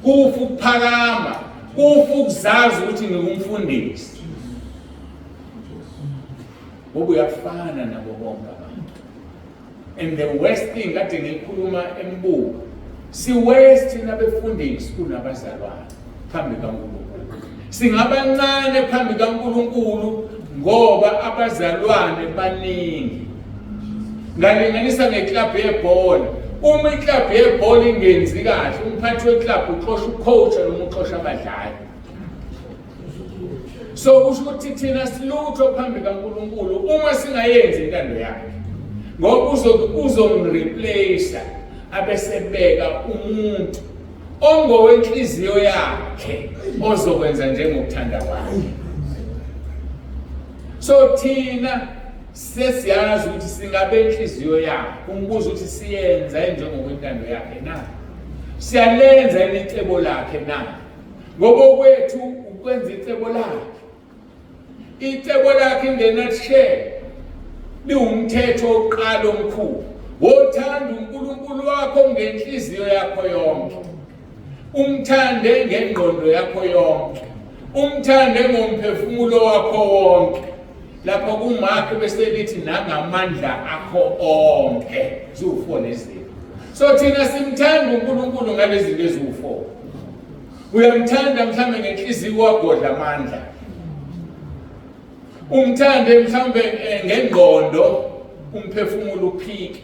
kufa ukuphakama, kufa ukuzazi ukuthi ngingumfundisi, ngoba uyafana nabo bonke abantu. And the worst thing kade ngikhuluma embuka, si worst thina befundisi kunabazalwane phambi kaNkulunkulu. Singabancane phambi kaNkulunkulu ngoba abazalwane baningi. Ngalinganisa ngeklabhu yebhola. Uma iklabhu yebhola ingenzi kahle, umphathi weklabhu uxosha ucoach noma uxosha abadlali. So kusho ukuthi thina silutho phambi kaNkulunkulu uma singayenzi intando yakhe. Ngoba uzomreplace abesebeka umuntu ongowenhliziyo yakhe ozokwenza njengokuthanda kwakhe. So thina sesiyazi ukuthi singabe inhliziyo yakhe, umbuzo ukuthi siyenza njengokwentando yakhe na? Siyalenza yini icebo lakhe na? Ngoba okwethu ukwenza icebo lakhe. Icebo lakhe in the nutshell liwumthetho wokuqala omkhulu. Wothanda uNkulunkulu wakho ngenhliziyo yakho yonke. Umthande ngengqondo yakho yonke. Umthande ngomphefumulo wakho wonke. Lapho kuMark bese lithi nangamandla akho onke. Ziwu-4 lezi. So thina simthanda uNkulunkulu ngalezi zinto eziwu-4. Uyamthanda mhlambe ngenhliziyo wagodla amandla. Umthande mhlambe eh, ngengqondo umphefumulo uphike.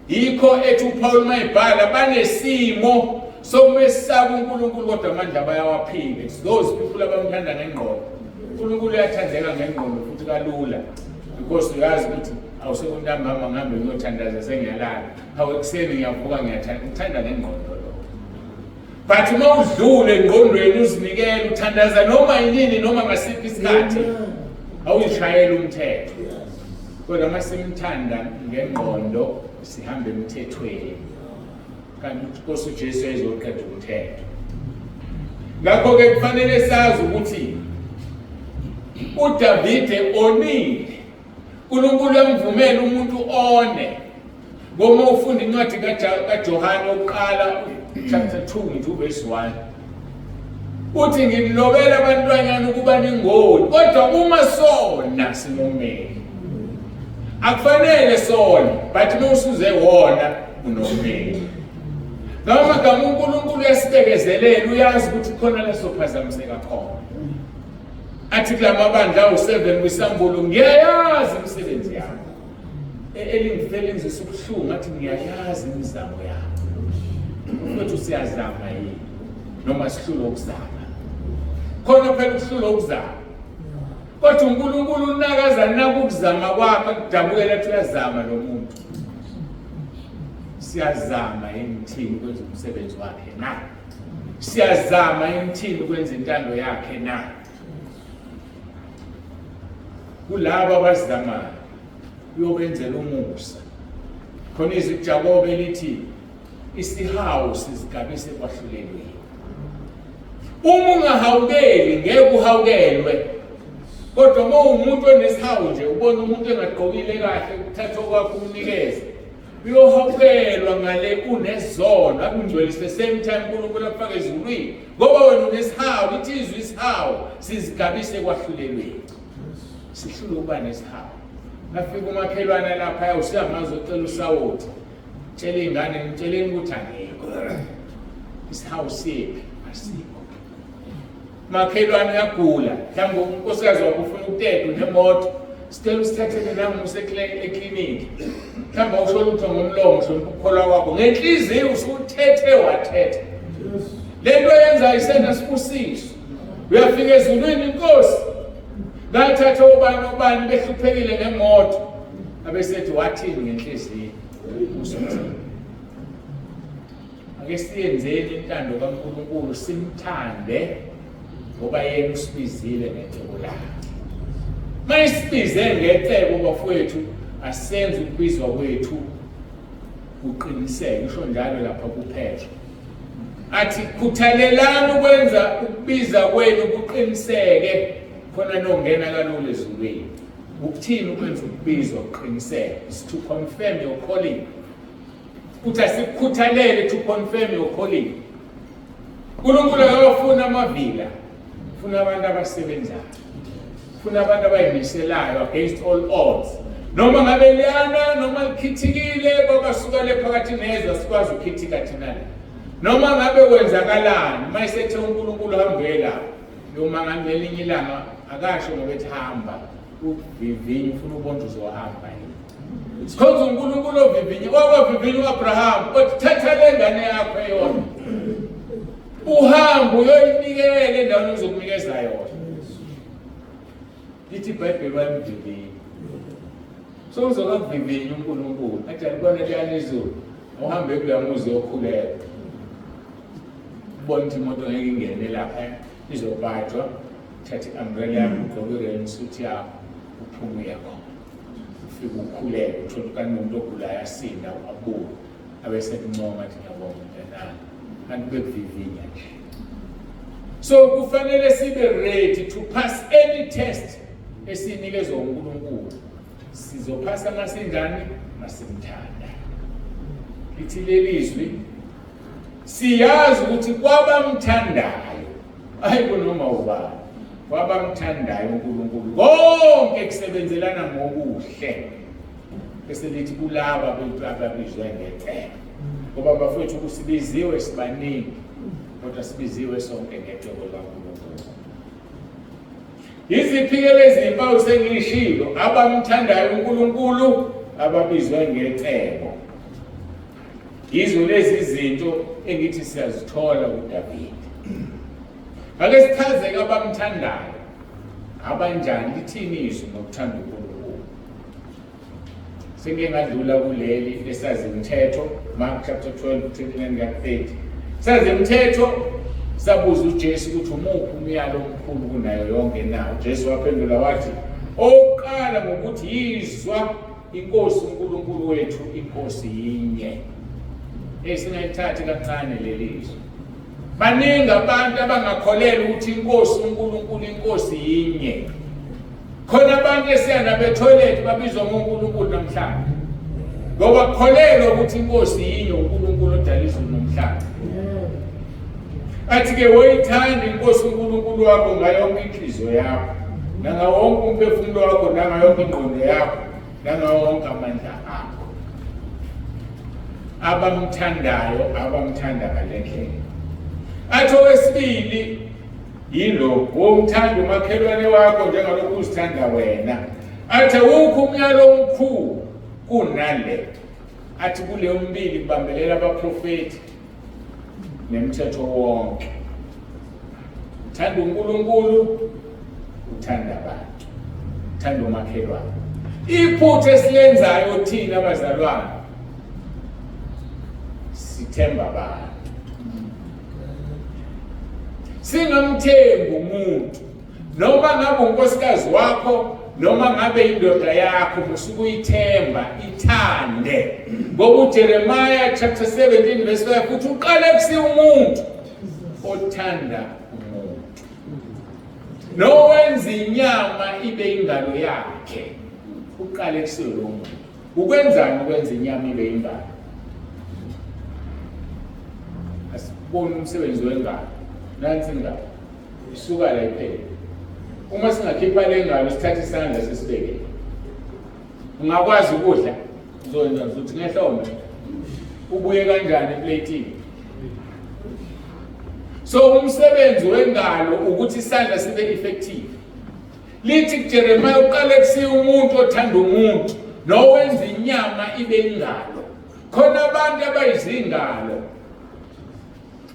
Yikho ethi uPaul mayibhala banesimo sokumesaba uNkulunkulu kodwa amandla bayawaphika. It's those people abamthanda ngengqondo. uNkulunkulu uyathandeka ngengqondo futhi kalula because uyazi ukuthi awusekuntambama ngihambe ngiyothandaza sengiyalala. Hawu ekuseni ngiyavuka ngiyathanda uthanda ngengqondo lo. But uma udlule engqondweni uzinikele uthandaza noma yinini noma ngasiphi isikhathi awuyishayela umthetho. Kodwa uma simthanda ngengqondo sihamba emthethweni. Kanti uNkosi uJesu ezoqeda umthetho. Ngakho-ke kufanele sazi ukuthi uDavide onile. uNkulunkulu uyamvumela umuntu one. Ngoba ufunda incwadi kaJohane oqala chapter 2 ngithi verse 1. Uthi nginilobela abantwanyana ukuba ningoni, kodwa uma sona sinommeli. Akufanele sona, but uma usuze wona unommeli. Lawa magama uNkulunkulu uyasibekezelela, uyazi ukuthi khona lesophazamiseka khona. Athi kulamabandla awu-7 kwisambulo, ngiyayazi imisebenzi yakho. Elingifela engizwisa ubuhlungu ngathi ngiyayazi imizamo yakho. Mfowethu siyazama yini noma sihlulwe ukuzama? Khona phela ukuhlulwa ukuzama. Kodwa uNkulunkulu unakaza naka ukuzama kwakhe akudabukela athi uyazama lo muntu. Siyazama yini thina ukwenza umsebenzi wakhe na? Siyazama yini thina ukwenza intando yakhe na? Kulabo abazamayo uyobenzela umusa. Khona izwi kuJakobe lithi isihawu sizigabise ekwahlulelweni. Uma ungahawukeli ngeke uhawukelwe. Kodwa uma uwumuntu onesihawu nje ubona umuntu engagqokile kahle ukuthatha okwakho umnikeze. Uyohawukelwa ngale unezono akungcwelise same time uNkulunkulu akufake ezulwini ngoba wena unesihawu lithi izwi isihawu sizigabise ekwahlulelweni. Sihlulwe ukuba nesihawu. Nafika umakhelwane lapha usiyamazi ucela usawoti. Tshela iy'ngane ngitsheleni ukuthi angekho. Isihawu siphi? Asikho. Makhelwane uyagula, mhlawumbe unkosikazi wakho ufuna ukuteta unemoto. Sicela usithathele namusa ekliniki. Mhlawumbe awusho lutho ngomlomo, hlonipha ukukholwa kwakho. Ngenhliziyo usuthethe wathetha. Le nto yenza isena sibusiso. Uyafika ezulwini inkosi. Ngathatha obani obani behluphekile ngemoto. Abesethi wathini ngenhliziyo? Usuthini? Ake siyenzeni intando kaNkulunkulu simthande ngoba yena usibizile ngecebo lakhe. Mayisibize ngecebo bafowethu asenze ukubizwa kwethu kuqiniseke, usho njalo lapha kuPetro. Athi khuthalelani ukwenza ukubiza kwenu kuqiniseke khona nongena kalula ezulwini. Ukuthini ukwenza ukubizwa kuqiniseke? Is to confirm your calling. Uthi asikukhuthalele to confirm your calling. uNkulunkulu akawafuni amavila, ufuna abantu abasebenzayo, ufuna abantu abayimiselayo against all odds. Noma ngabe liyana noma likhithikile kwabasuka le phakathi nezwe asikwazi ukukhithika thina la. Noma ngabe kwenzakalani, uma esethe uNkulunkulu hambela, noma ngelinye ilanga akasho ngoba ethi hamba, uvivinye ufuna ubona uzohamba yini. Sikhonza uNkulunkulu ovivinye, wakwavivinya u-Abraham, othi thatha le ngane yakho eyodwa. Uhambe uyoyinikela endaweni ozokunikeza yona. Lithi iBhayibheli wayemvivinya. So uzokakuvivinya uNkulunkulu. Athi alibona liyana izulu. Uhambe kuloya muzi uyokhuleka. Ubona ukuthi imoto ngeke ingene lapha izobhajwa. Thatha i-umbrella yakho ugqoke i-rain suit yakho uphume uye khona. Ufike ukhuleke uthole kanti umuntu ogulayo asinda abuye. Abesekuncoma athi ngiyabonga mntanami. Kanti bekuvivinya nje. So kufanele sibe ready to pass any test esinikezwa uNkulunkulu. Sizophasa masinjani? Masimthanda. Lithi leli zwi siyazi ukuthi kwabamthandayo hayi kunoma ubani kwabamthandayo uNkulunkulu konke kusebenzelana ngokuhle bese lithi kulaba bethu ababizwe ngecebo ngoba bafowethu kusibiziwe sibaningi kodwa sibiziwe sonke ngecebo likaNkulunkulu. Yiziphi-ke lezi mpawu sengiyishilo? Abamthandayo uNkulunkulu ababizwe ngecebo. Yizo lezi zinto engithi siyazithola kuDavide. Ake sichazeke abamthandayo abanjani, lithini izwi ngokuthanda uNkulunkulu. Sengike ngadlula kuleli lesazimthetho, Mark chapter 12 29 30. Sazimthetho sabuza uJesu ukuthi umuphi umyalo omkhulu kunayo yonke na? UJesu waphendula wathi, oqala ngokuthi yizwa inkosi uNkulunkulu wethu inkosi yinye. Esingayithathi kancane leli zwi. Baningi abantu abangakholelwa ukuthi inkosi uNkulunkulu inkosi yinye. Khona abantu esiya nabo etoilet babizwa ngoNkulunkulu namhlanje. Ngoba kukholelwa ukuthi inkosi yinye uNkulunkulu odala izulu nomhlaba. Athi ke woyithanda inkosi uNkulunkulu wakho ngayo yonke inhliziyo yakho, nangawo wonke umphefumulo wakho, nangayo yonke ingqondo yakho, nangawo wonke amandla akho. Abamthandayo abamthanda ngale ndlela. Athi owesibili yilo womthanda umakhelwane wakho njengalokhu uzithanda wena. Athi awukho umyalo omkhulu kunale. Athi kuleyo mbili kubambelela abaprofethi nemithetho wonke. Uthanda uNkulunkulu, uthanda abantu, uthanda umakhelwane. Iphutha esilenzayo thina abazalwane sithemba abantu. Singamthembi umuntu noma ngabe unkosikazi wakho noma ngabe indoda yakho musukuyithemba ithande ngoba uJeremiah chapter 17 verse 5 uthi uqale kusiya umuntu othanda umuntu nowenza inyama ibe ingalo yakhe uqale kusiyo lo muntu. Ukwenzani ukwenza inyama ibe ingalo? Asiboni umsebenzi wengalo. Nansi ingalo isuka la iphele. Uma singakhipha le ngalo sithathe isandla sisibeke, ungakwazi ukudla uzokwenza ukuthi ngehlombe ubuye kanjani eplatini. So umsebenzi wengalo ukuthi isandla sibe effective. Lithi kuJeremiah uqale kusiya umuntu othanda umuntu nowenza inyama ibe ingalo. Khona abantu abayizingalo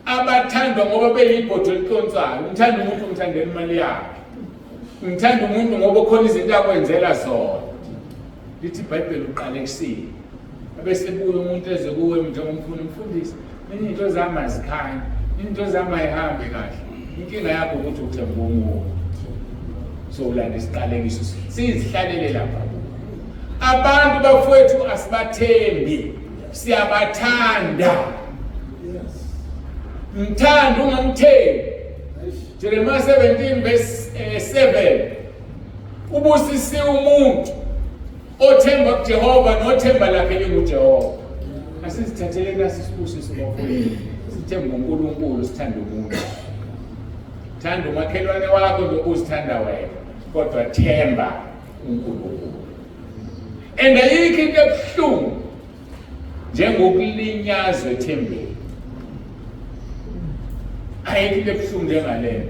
abathandwa ngoba beyibhodo eliconsayo. Ngithanda umuntu ngithandela imali yakhe. Ngithanda umuntu ngoba khona izinto akwenzela zona. Lithi iBhayibheli uqale kusiya. Abese buya umuntu eze kuwe njengomfundi umfundisi. Mina izinto zami azikhanyi. Izinto zami ayihambi kahle. Inkinga yakho ukuthi uthemba umuntu. So ulanda isiqalekiso sizihlalele lapha. Abantu bafowethu asibathembi. Siyabathanda. Mthanda ungamthembi. Jeremiah 17 verse 7. Eh, Ubusisiwe umuntu othemba kuJehova nothemba lakhe linguJehova. Asizithathele nasi isibusiso bafowethu. Sithembe uNkulunkulu, sithande umuntu. Thanda umakhelwane wakho njengoba uzithanda wena, kodwa themba uNkulunkulu. And ayikho into ebuhlungu njengokulinyazwa ethembeni. Ayikho into ebuhlungu njengaleyo.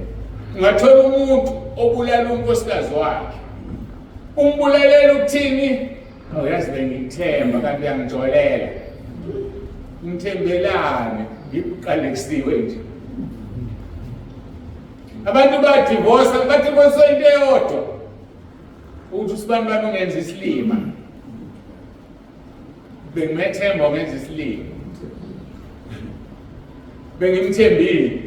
Ungathola umuntu obulala unkosikazi wakhe. Umbulalela ukuthini? Awuyazi bengikuthemba kanti uyangijolela. Ngithembelane, ngikuqalekisiwe nje. Abantu badivorce, badivorce into eyodwa. Ukuthi usibani bani ungenza isilima. Bengimethemba ungenza isilima. Bengimthembile.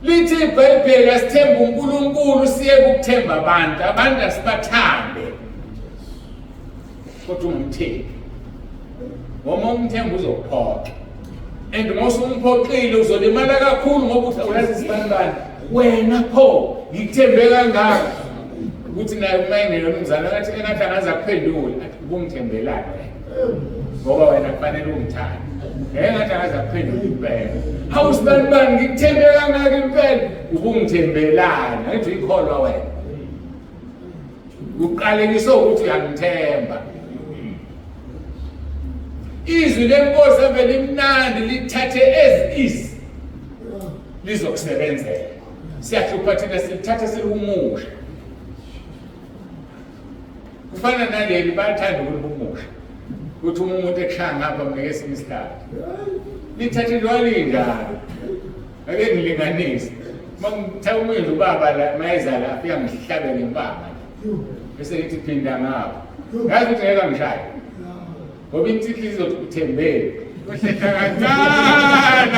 Lithi iBhayibheli asithembe uNkulunkulu siyeke ukuthemba abantu, abantu asibathande. Kodwa ungamthembi. Ngoba umthemba uzokuphoxa. And uma usumphoxile uzolimala kakhulu ngoba uthi uyazi sibanibani wena pho ngikuthembe kangaka ukuthi naye uma engeyona umzali akathi engathi angaze akuphendule athi ubungithembelani ngoba wena kufanele ungithande ngeke ngathi angaze akuphendule impela. Hawu sibanibani ngikuthembe kangaka impela ubungithembelani angithi uyikholwa wena uqalekiswe ukuthi uyangithemba. Izwi lenkosi ave limnandi lithathe as is lizokusebenzela. Siyahlupha thina silithatha silihumusha. Kufana naleli bayathanda ukulihumusha. Kuthi uma umuntu ekushaya ngapha mnike esinye isihlahla. Lithathe lwalinjalo. Ake ngilinganise. Uma ngithe umuyinza ubaba la mayeza la afika ngihlabe ngempama. Bese ngithi phinda ngapha. Ngazi ukuthi ngeke angishaye. Ngoba inhliziyo izothi uthembeni. Uhlehla kancane.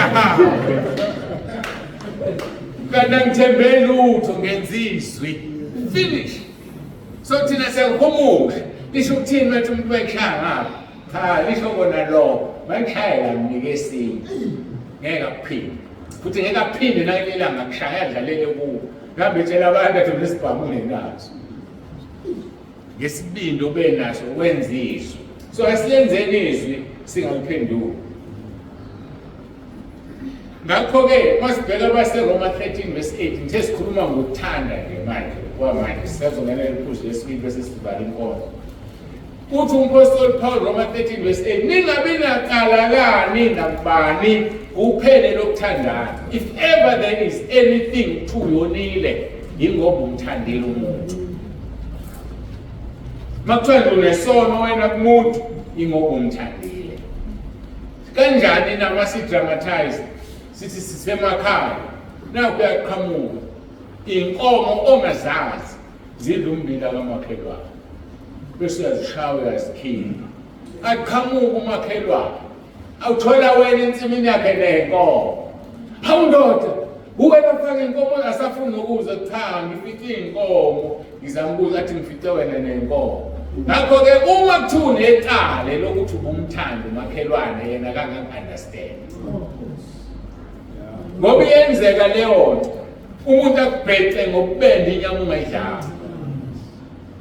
Kanti angithembe lutho ngenza izwi. Finish. So thina siyakuhumusha. Lisho ukuthini manje umuntu wekushaya ngapha? Cha, lisho kona lokho. Mayikushayela mnike esinye. Ngeke akuphinde. Futhi ngeke aphinde nalelanga kushaya adlalele kuwo. Ngihambe etshela abantu athi unesibhamu ungenaso. Ngesibindi obe naso wenza izwi. So asiyenzeni izwi singaliphenduli. Ngakho-ke masibheka abaseRoma 13 verse 8 ngithe sikhuluma ngokuthanda nje manje kwamanje sisazongena iphuzu lesibili bese sivala inkonzo. Uthi umphostoli Paul Roma 13 verse 8 ningabi nacala lani nakubani kuphele lokuthandana. If ever there is anything to yonile yingoba umthandile umuntu. Makuthiwa nje unesono wena kumuntu ingoba umthandile. Kanjani na masi dramatize sithi sisemakhaya naku kuyaqhamuka inkomo ongazazi zidla ummbila kamakhelwane bese uyazishaya uyazikhipha aqhamuka umakhelwane awuthola wena ensimini yakhe nenkomo. Hawu ndoda, uwena ofake inkomo asafuni nokuza. Cha, ngifice inkomo ngizama ukuza athi ngifice wena nenkomo. Ngakho-ke uma kuthiwa unecala lokuthi ubumthanda umakhelwane yena kangangi-understand ngoba iyenzeka leyo nto umuntu akubhece ngokubenda inyama ungayidlanga.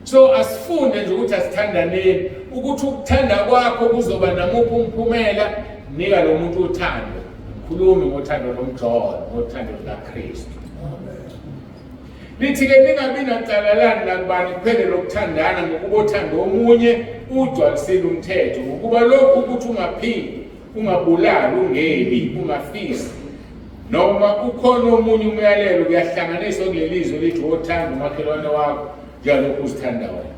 So asifunde nje ukuthi asithandaneni, ukuthi ukuthanda kwakho kuzoba namuphi umphumela. Nika lo muntu uthando, khulumi ngothando lomjolo, ngothando lukaKristu. Lithi-ke ningabi nacalalani nakubani kuphele lokuthandana, ngokuba uthando omunye ugcwalisile umthetho. Ngokuba lokhu ukuthi ungaphingi, ungabulali, ungebi, ungafisi noma ukhona omunye umyalelo kuyahlanganiswa kuleli zwi lithi wothanda umakhelwane wakho njengalokhu uzithanda wena.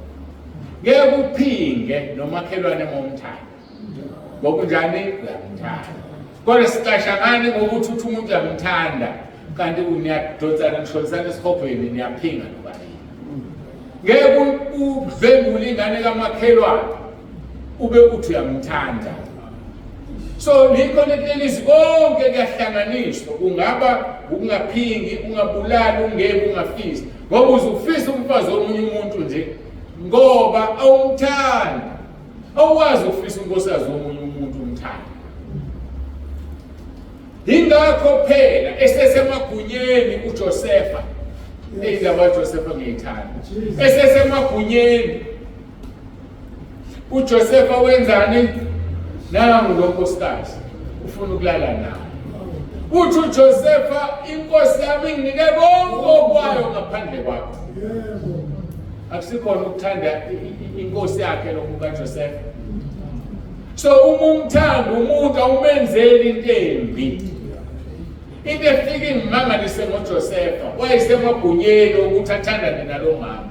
Ngeke uphinge nomakhelwane uma umthanda, ngokunjani uyamthanda. Kodwa sicasha ngani ngokuthi uthi umuntu uyamthanda kanti niyadonsana nishonisana esihogweni niyaphinga nobabili. Ngeke udlwengule ingane kamakhelwane ube uthi uyamthanda. So likho lelizwi konke kuyahlanganiswa, kungaba ukungaphingi, ungabulali, ungebi, ungafisi, ngoba uzufisa umfazi womunye umuntu nje ngoba awumthandi. Awukwazi ukufisa unkosikazi womunye umuntu umthanda. Yingakho phela esesemagunyeni uJosefa, indaba kaJosefa ngiyithanda. Esesemagunyeni uJosefa wenzani? Nangu lo nkosikazi ufuna ukulala naye. Uthi uJosefa, inkosi yami inginike konke okwayo ngaphandle kwakho. Akusikhona ukuthanda inkosi yakhe lokhu kaJosefa. So uma umthanda umuntu awumenzeli into embi. Into efike ingimangalise ngoJosefa, wayesemagunyeni okuthi athandane nalo mama.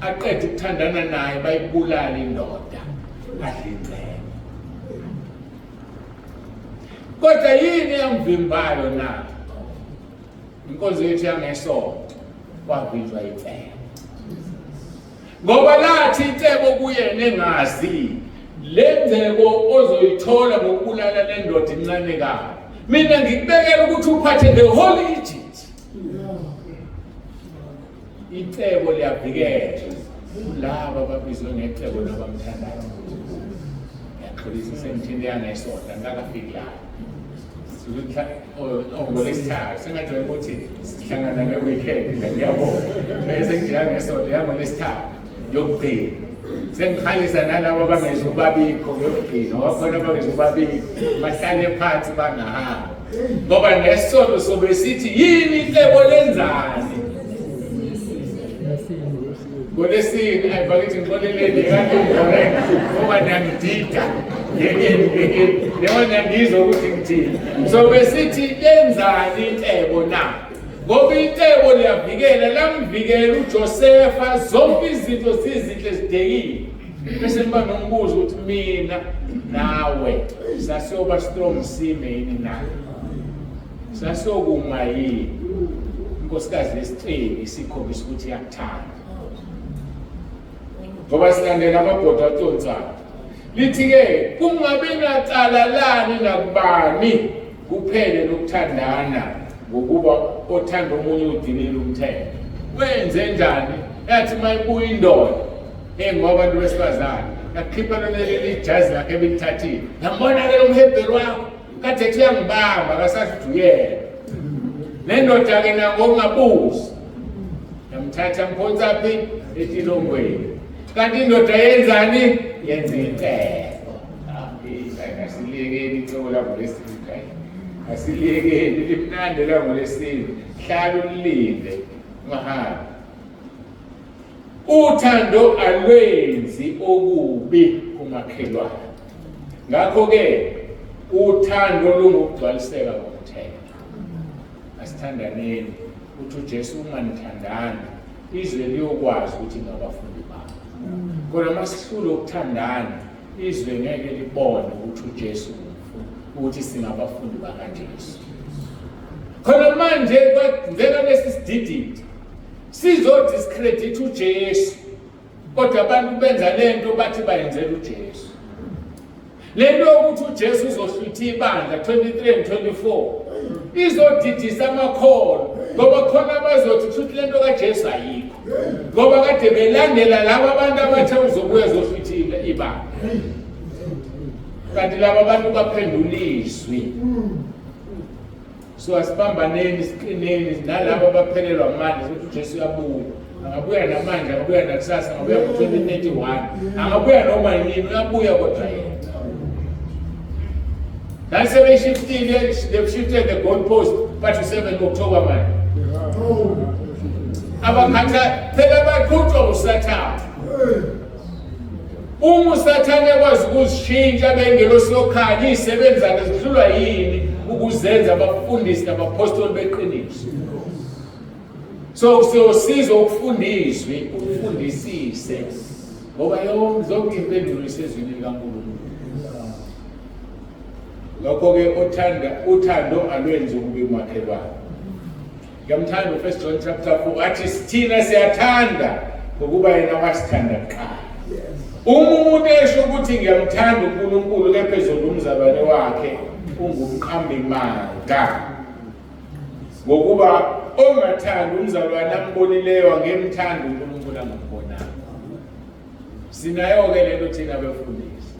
Aqede ukuthandana naye bayibulala indoda, adle icebo. Kodwa yini eyamvimbayo na? Inkonzo yethu yangesonto kwavinjwa icebo. Ngoba lathi icebo kuyena engazi le ngcebo ozoyithola ngokubulala le ndoda incane kabi. Mina ngikubekela ukuthi uphathe the whole Egypt. Icebo liyavikela kulabo ababizwe ngecebo nabamthandayo. Ngiyaxolisa sengithinte yangesonto angikakafiki lapho. Ngolwesithathu sengajwayele ukuthi sihlangana nge-weekend ngiyabona bese ngijika ngesonto yangolwesithathu yokugcina sengikhalisa nalabo abangezubabikho ngiyokugcina ngoba khona abangezubabikho bahlale phansi bangahambi ngoba nesonto sobe sithi yini icebo lenzani ngolesine ayi bakithi ngixoleleni kade ngicorrect ngoba niyangidida yekeni yekeni noma niyangizwa ukuthi ngithini so besithi lenzani icebo na ngoba icebo liyavikela lamvikela uJosefa zonke izinto zizinhle zidekile bese niba nombuzo ukuthi mina nawe sasiyoba strong sime yini na Sasiyokuma yini? Inkosikazi yesicebi isikhombisa ukuthi iyakuthanda. Ngoba silandela amabhodo aconsayo. Lithi-ke kungabe nacala lani nakubani kuphele lokuthandana ngokuba othanda omunye udinile umthetho. Wenze njani? Yathi uma ibuya indoda engoba abantu besifazane yakhipha lona leli jazi lakhe ebelithathile. Yambona-ke lo mhebheri wakho kade ethi uyangibamba akasasho ukuthi uyena le ndoda-ke nangokungabuzi yamthatha mphonsa phi etilongweni kanti indoda yenzani yenza icebo asiliyekeni icebo langolesine asiliyekeni limnandi langolesine hlala ulilinde ungahambi Uthando alwenzi okubi kumakhelwane. Ngakho-ke uthando lungukugcwaliseka komthetho. Asithandaneni. Uthi uJesu uma nithandana izwe liyokwazi ukuthi ngabafundi bami. Kodwa uma sihlulwe ukuthandana izwe ngeke libone ukuthi uJesu ukuthi singabafundi bakaJesu. Khona manje kwenzeka lesi sidididi Sizodiscredit uJesu. Kodwa abantu benza lento bathi bayenzela uJesu. Lento yokuthi uJesu uzohlwitha ibandla 23 and 24 izodidisa amakholwa ngoba khona abazothi kushuthi lento kaJesu ayikho ngoba kade belandela laba abantu abathe uzobuya zohlwitha ibandla kanti laba bantu baphendula izwi So asibambaneni siqineni nalabo abaphelelwa amandla ukuthi uJesu uyabuya. Angabuya namanje, angabuya nakusasa, angabuya ngo-2031, angabuya noma yini, uyabuya kodwa yena. Nani sebeshiftile, they've shifted the goalpost bathi 7 October manje. Abakhatha phela baqhutshwa uSathane. Uma uSathane ekwazi ukuzishintsha bengelosi yokhanya izisebenzi zakhe zihlulwa yini ukuzenza abafundisi nabaphostoli beqiniso? So siyosiza ukufunda izwi, ukufundisise ngoba yonke zonke impendulo isezwini likaNkulunkulu. Ngakho-ke othanda uthando alwenzi okubi umakhelwane. Ngiyamthanda uFirst John chapter 4 athi sithina siyathanda ngokuba yena wasithanda kuqala. Uma umuntu esho ukuthi ngiyamthanda uNkulunkulu kepha ezonda umzalwane wakhe ungumqambi manga. Ngokuba ongathandi umzalwane ambonileyo angemthandi uNkulunkulu angambonayo. Sinayo-ke lento thina befundisi.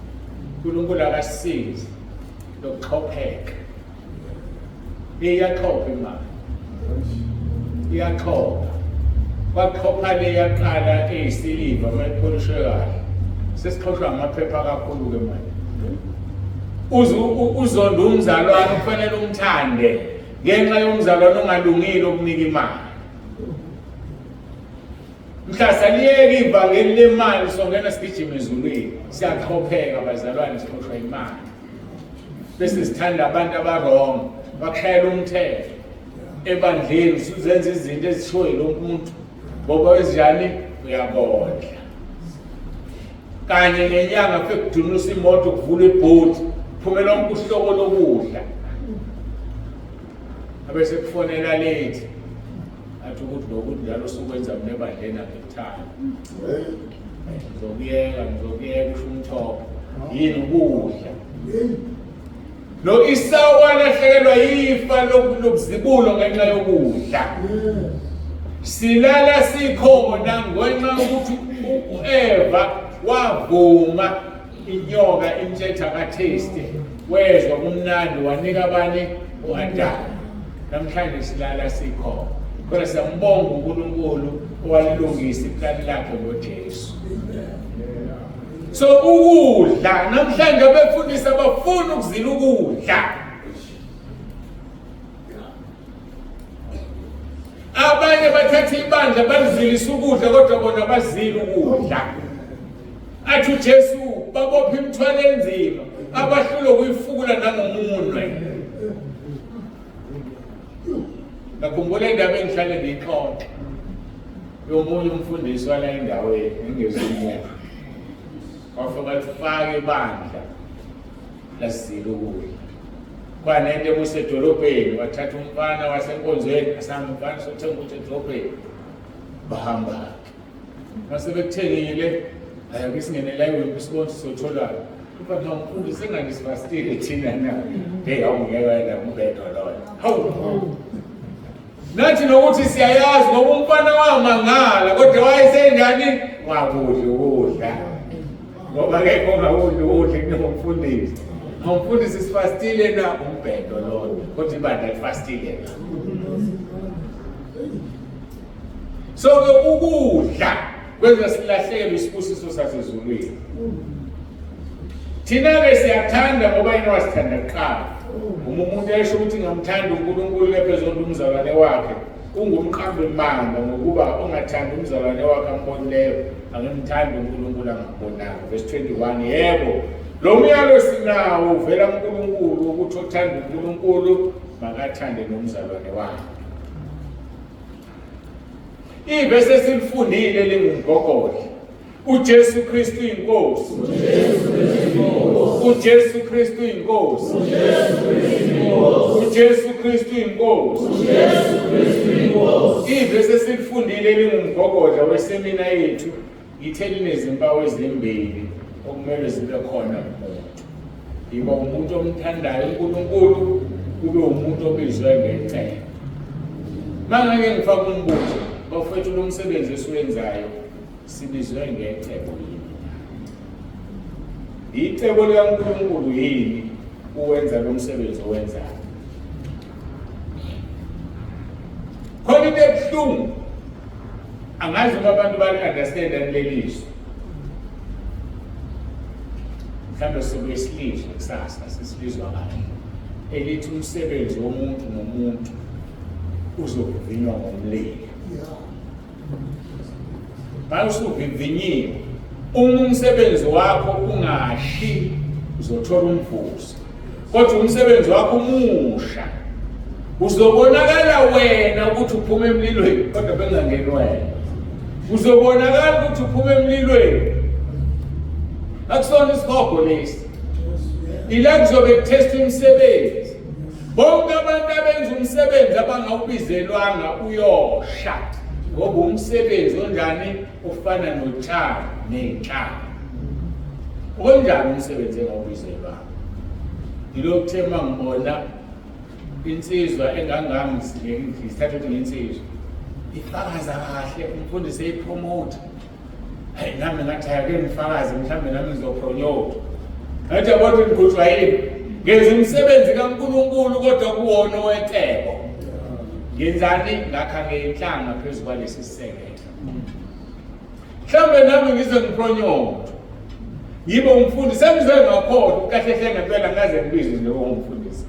uNkulunkulu akasisizi lokuxhopheka. Iyaxhopha imali. Iyaxhopha. Kwaxhopha le yaqala eyisiliva uma ipholishwe kahle. Sesixhoshwa ngamaphepha kakhulu-ke manje. Uzonda umzalwane kufanele umthande ngenxa yomzalwane ongalungile okunika imali. Mhla saliyeka ivangeli lemali songena sigijima ezulwini. Siyaxhopheka bazalwane sixoshwa imali. Bese sithanda abantu abarong. Bakushayela umthetho ebandleni, usuzenza izinto ezishiwo yilo muntu ngoba wenzenjani? Uyabondla. Kanye ngenyanga kufike kudunusa imoto, kuvula ibhodi, kuphume lonke uhlobo lokudla. Abese kufonela late athi ukuthi lokuthi njalo usukwenza mina ebandleni angikuthandi, ngizokuyeka, ngizokuyeka, usho umthopho. Yini? Ukudla. Lo Isawu walahlekelwa yifa lobuzibulo ngenxa yokudla. Silala sikhona ngenxa yokuthi u-Eva wavuma inyoka imtshetha kathesti, wezwa kumnandi, wanika abani? U-Adamu. Namhlanje silala sikhona. Kodwa siyambonga uNkulunkulu owalilungisa iplani lakhe ngoJesu. So ukudla namhlanje, abefundisi abafuni ukuzila ukudla. Abanye bathatha ibandla balizilisa ukudla, kodwa bona bazila ukudla. Athi uJesu babopha imithwalo enzima abahlulwe kuyifukula nangomunwe. Ngakhumbula indaba engihlale ngiyixoxa yomunye umfundisi wala endaweni engezimuva, wafika lifaka ibandla lasizila ukudla. Kwanento ebusedolobheni, wathatha umfana wasenkonzweni, asihamba umfana sothenga ukuthi edolobheni, bahamba-ke. Mase bekuthengile, hayi, ake singene la eWimpi sibone sizotholani. Kuthiwa no, mfundisi, engani sifastile thina na? Hey, awungeke wena, umbhedo loyo. Hawu, nathi nokuthi siyayazi ngoba umfana wamangala, kodwa wayesenjani? Wakudla ukudla, ngoba akekho ongakudla ukudla kunomfundisi. Umfundisi, sifastile na? Umbhedo loyo, kodwa ibandla lifastile na? So-ke ukudla kwenza silahlekelwe isibusiso sasezulwini. Thina-ke siyathanda ngoba yena wasithanda kuqala. Uma umuntu esho ukuthi ngamthanda uNkulunkulu kepha ezonda umzalwane wakhe, ungumqambi manga, ngokuba ongathandi umzalwane wakhe ambonileyo angemthandi uNkulunkulu angambonanga. Verse 21. Yebo, lo myalo sinawo uvela kuNkulunkulu, ukuthi othanda uNkulunkulu makathande nomzalwane wakhe. Ivesi esilifundile lingumgogodla. UJesu Kristu inkosi. UJesu Kristu inkosi. UJesu Kristu inkosi. Ivesi esilifundile lingumgogodla wesemina yethu ngithe linezimpawu ezimbili okumele zibe khona kumuntu. Yiba umuntu omthandayo uNkulunkulu, kube umuntu obizwe ngecebo. Mangake ngifaka umbuzo, bafowethu, lo msebenzi esiwenzayo sibizwe ngecebo yini? Icebo likaNkulunkulu yini uwenza lo msebenzi owenzayo? Khona into ebuhlungu, angazi uma abantu bali-understand leli zwi. Mhlawumbe sizobuye silizwe kusasa, sesilizwa kahle, elithi umsebenzi womuntu nomuntu uzovivinywa ngomlilo. Mawusuvivinyiwe, uma umsebenzi wakho ungashi, uzothola umvuzo, kodwa umsebenzi wakho umusha, uzobonakala wena ukuthi uphuma emlilweni, kodwa bengangeni wena. Uzobonakala ukuthi uphuma emlilweni. Akusona isihogo lesi, ila kuzobe kuthesta umsebenzi. Bonke abantu abenza umsebenzi abangawubizelwanga uyosha, ngoba umsebenzi onjani? Ufana notshani ney'nhlanga. Onjani umsebenzi engawubizelwanga? Yilokhu kuthe uma ngibona insizwa engangami, ngisithatha ukuthi nginsizwa ifakaza kahle, umfundisi eyipromote, hayi, nami ngathi ake ngifakaze, mhlawumbe nami ngizopromotwa. Ngathi yabona ukuthi ngiqhutshwa yini? Ngenza umsebenzi kaNkulunkulu, kodwa kuwona owecebo. Ngenzani? Ngakha ngeyinhlanga phezu kwalesi sisekelo. Mhlawumbe nami ngize ngipromotwe, ngibe umfundisi. Sengize ngakhohlwa kahle hle ngempela, ngaze ngibizwe njengomfundisi.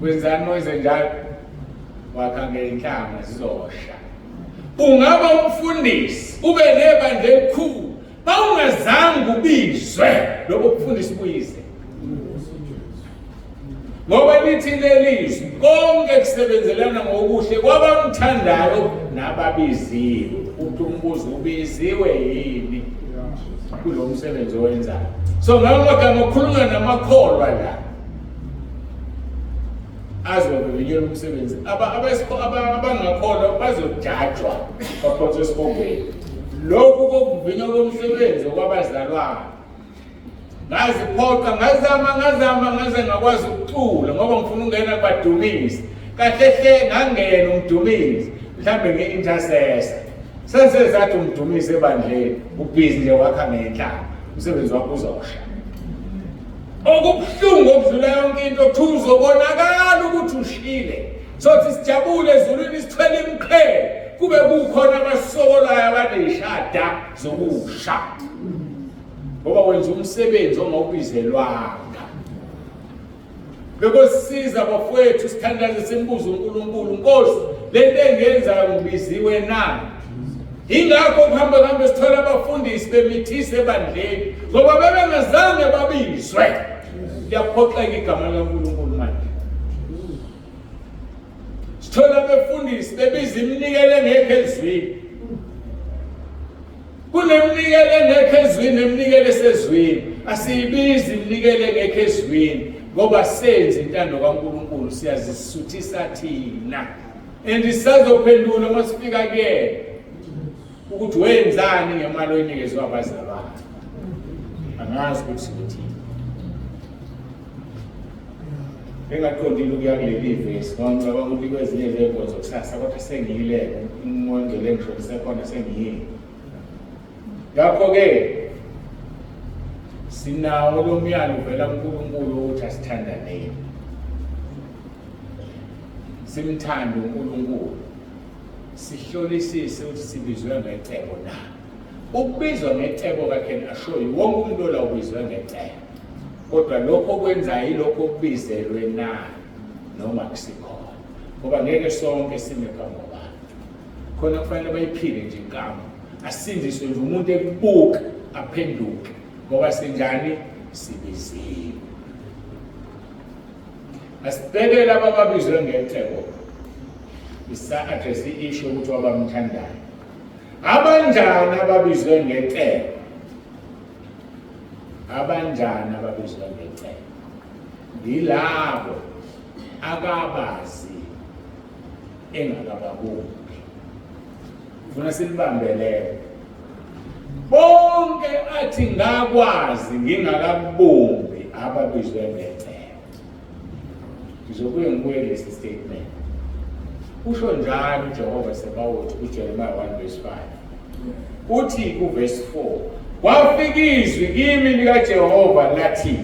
Wenzani wenze njalo? Wakha ngeyinhlanga, zizosha. Ungaba umfundisi, ube nebandla elikhulu, bawungazange ubizwe, lobo bufundisi buyize. Ngoba lithi lelizwi konke kusebenzelana ngokuhle kwabamthandayo nababiziwe. Uthi umbuzo ubiziwe yini kulo msebenzi owenzayo? So ngawo magama okhulunywa namakholwa la azovivinyelwa umsebenzi. Abangakholwa bazojajwa baphonswe esihogweni. Lokhu kokuvivinywa komsebenzi okwabazalwane. Ngaziphoqa ngazama ngazama ngaze ngakwazi ukucula ngoba ngifuna ukungena kubadumisi. Kahle hle ngangena umdumisi mhlambe nge-intercessor. Sensezathi umdumisi ebandleni ubhizi nje wakha ngenhlamba umsebenzi wakho uzosha. Okubuhlungu okudlula yonke into kuthiwa uzobonakala ukuthi ushile. Sothi sijabule ezulwini sithwele imiqhele kube kukhona abasokolayo abaney'shada zokusha. Ngoba wenza umsebenzi ongawubizelwanga. Bekosiza bafowethu sithandaze simbuze uNkulunkulu, Nkosi, lento engiyenzayo ngibiziwe na? Ingakho kuhamba kuhambe sithola abafundisi bemithisa ebandleni ngoba bebengazange babizwe. Liyaphoxeka igama likaNkulunkulu manje. Sithola abefundisi bebiza iminikelo engekho ezwini. Kuneminikelo engekho ezwini neminikelo esezwini. Asiyibizi iminikelo engekho ezwini ngoba senze intando kaNkulunkulu siyazisuthisa thina. And sisazophendula uma sifika kuyena ukuthi wenzani ngemali oyinikezwe abazalwane. Angazi ukuthi sikuthini. Engaqondile ukuya kuleli vesi ngoba ngicabanga ukuthi kwezinye zey'nkonzo kusasa kodwa sengiyile umongcwele engishonise khona sengiyile. Ngakho-ke sinawo lo myalo uvela kuNkulunkulu ukuthi asithandaneni. Simthande uNkulunkulu. Sihlolisise ukuthi sibizwe ngecebo na. Ukubizwa ngecebo I can assure you wonke umuntu ola ubizwe ngecebo. Kodwa lokho okwenzayo yilokho okubizelwe na noma kusikhona. Ngoba ngeke sonke sime phambi kwabantu. Khona kufanele bayiphile nje inkambo. Asindiswe nje umuntu ekubuka aphenduke ngoba sinjani sibiziwe. Asibheke laba ababizwe ngecebo. Isa-address i-issue ukuthi wabamthandayo. Abanjani ababizwe ngecebo? Abanjani ababizwe ngecebo? Yilabo akabazi engakababumbi. Funa silibambelele. Bonke athi ngakwazi ngingakabumbi ababizwe ngecebo. Ngizobuye ngibuye lesi statement. Usho njalo uJehova Sebawoti kuJeremiah 1 verse 5. Uthi kuverse 4, kwafika izwi kimi likaJehova lathi.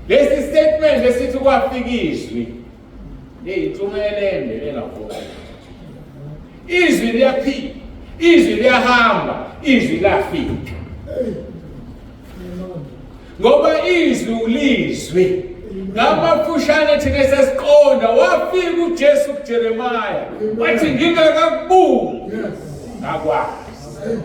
Lesi statement esithi kwafika izwi leyintshumayelo ende engavuka. Izwi liyaphila, izwi liyahamba, izwi lafika. Ngoba izwi ulizwi. Ngamafushane thina sesiqonda wafika uJesu kuJeremiah wathi ngingakakubumbi ngakwazi.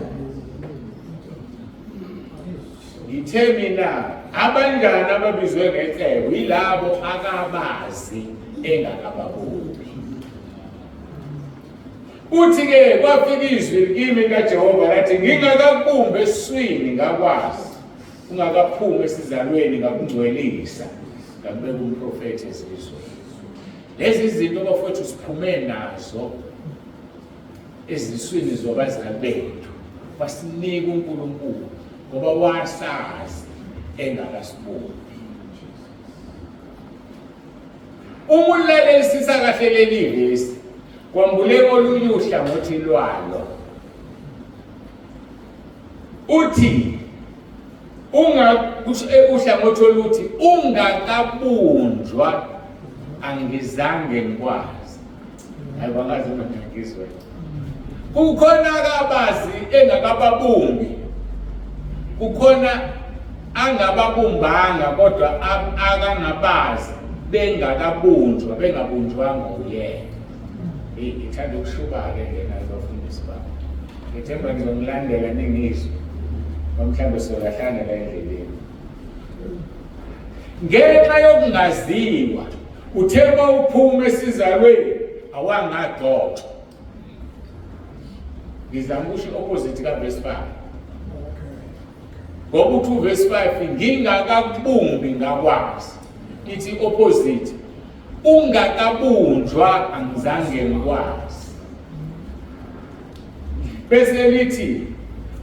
Ngithe mina abanjani ababizwe ngecebo yilabo akabazi engakababumbi. Uthi-ke kwafika izwi kimi kaJehova lathi ngingakakubumbi esiswini ngakwazi, ungakaphumi esizalweni ngakungcwelisa, ngakubeka umprofethi ezizweni. Lezi zinto bafowethu siphume nazo eziswini zobazali bethu, wasinika uNkulunkulu ngoba wasazi engakasibumbi. Uma ulalelisisa kahle leli vesi, kwambuleka olunye uhlangothi lwalo. Uthi unga uhlangothi oluthi ungakabunjwa angizange ngikwazi. Hayi bangazi uma ngizwe. Kukhona akabazi engakababumbi. Kukhona angababumbanga kodwa akangabazi bengakabunjwa bengabunjwanga uyena. Hey, ngithanda ukushuba-ke ke nayo bafundisi bami. Ngithemba nizongilandela ningizwe. Mhlawumbe solahlana la endleleni. Ngenxa yokungaziwa uthe uma uphuma esizalweni awangagxoxwa. Ngizama ukusho i-opposite kaverse 5. Ngoba uthi uverse 5 ngingakakubumbi ngakwazi. Ithi opposite ungakabunjwa angizange ngikwazi. Bese lithi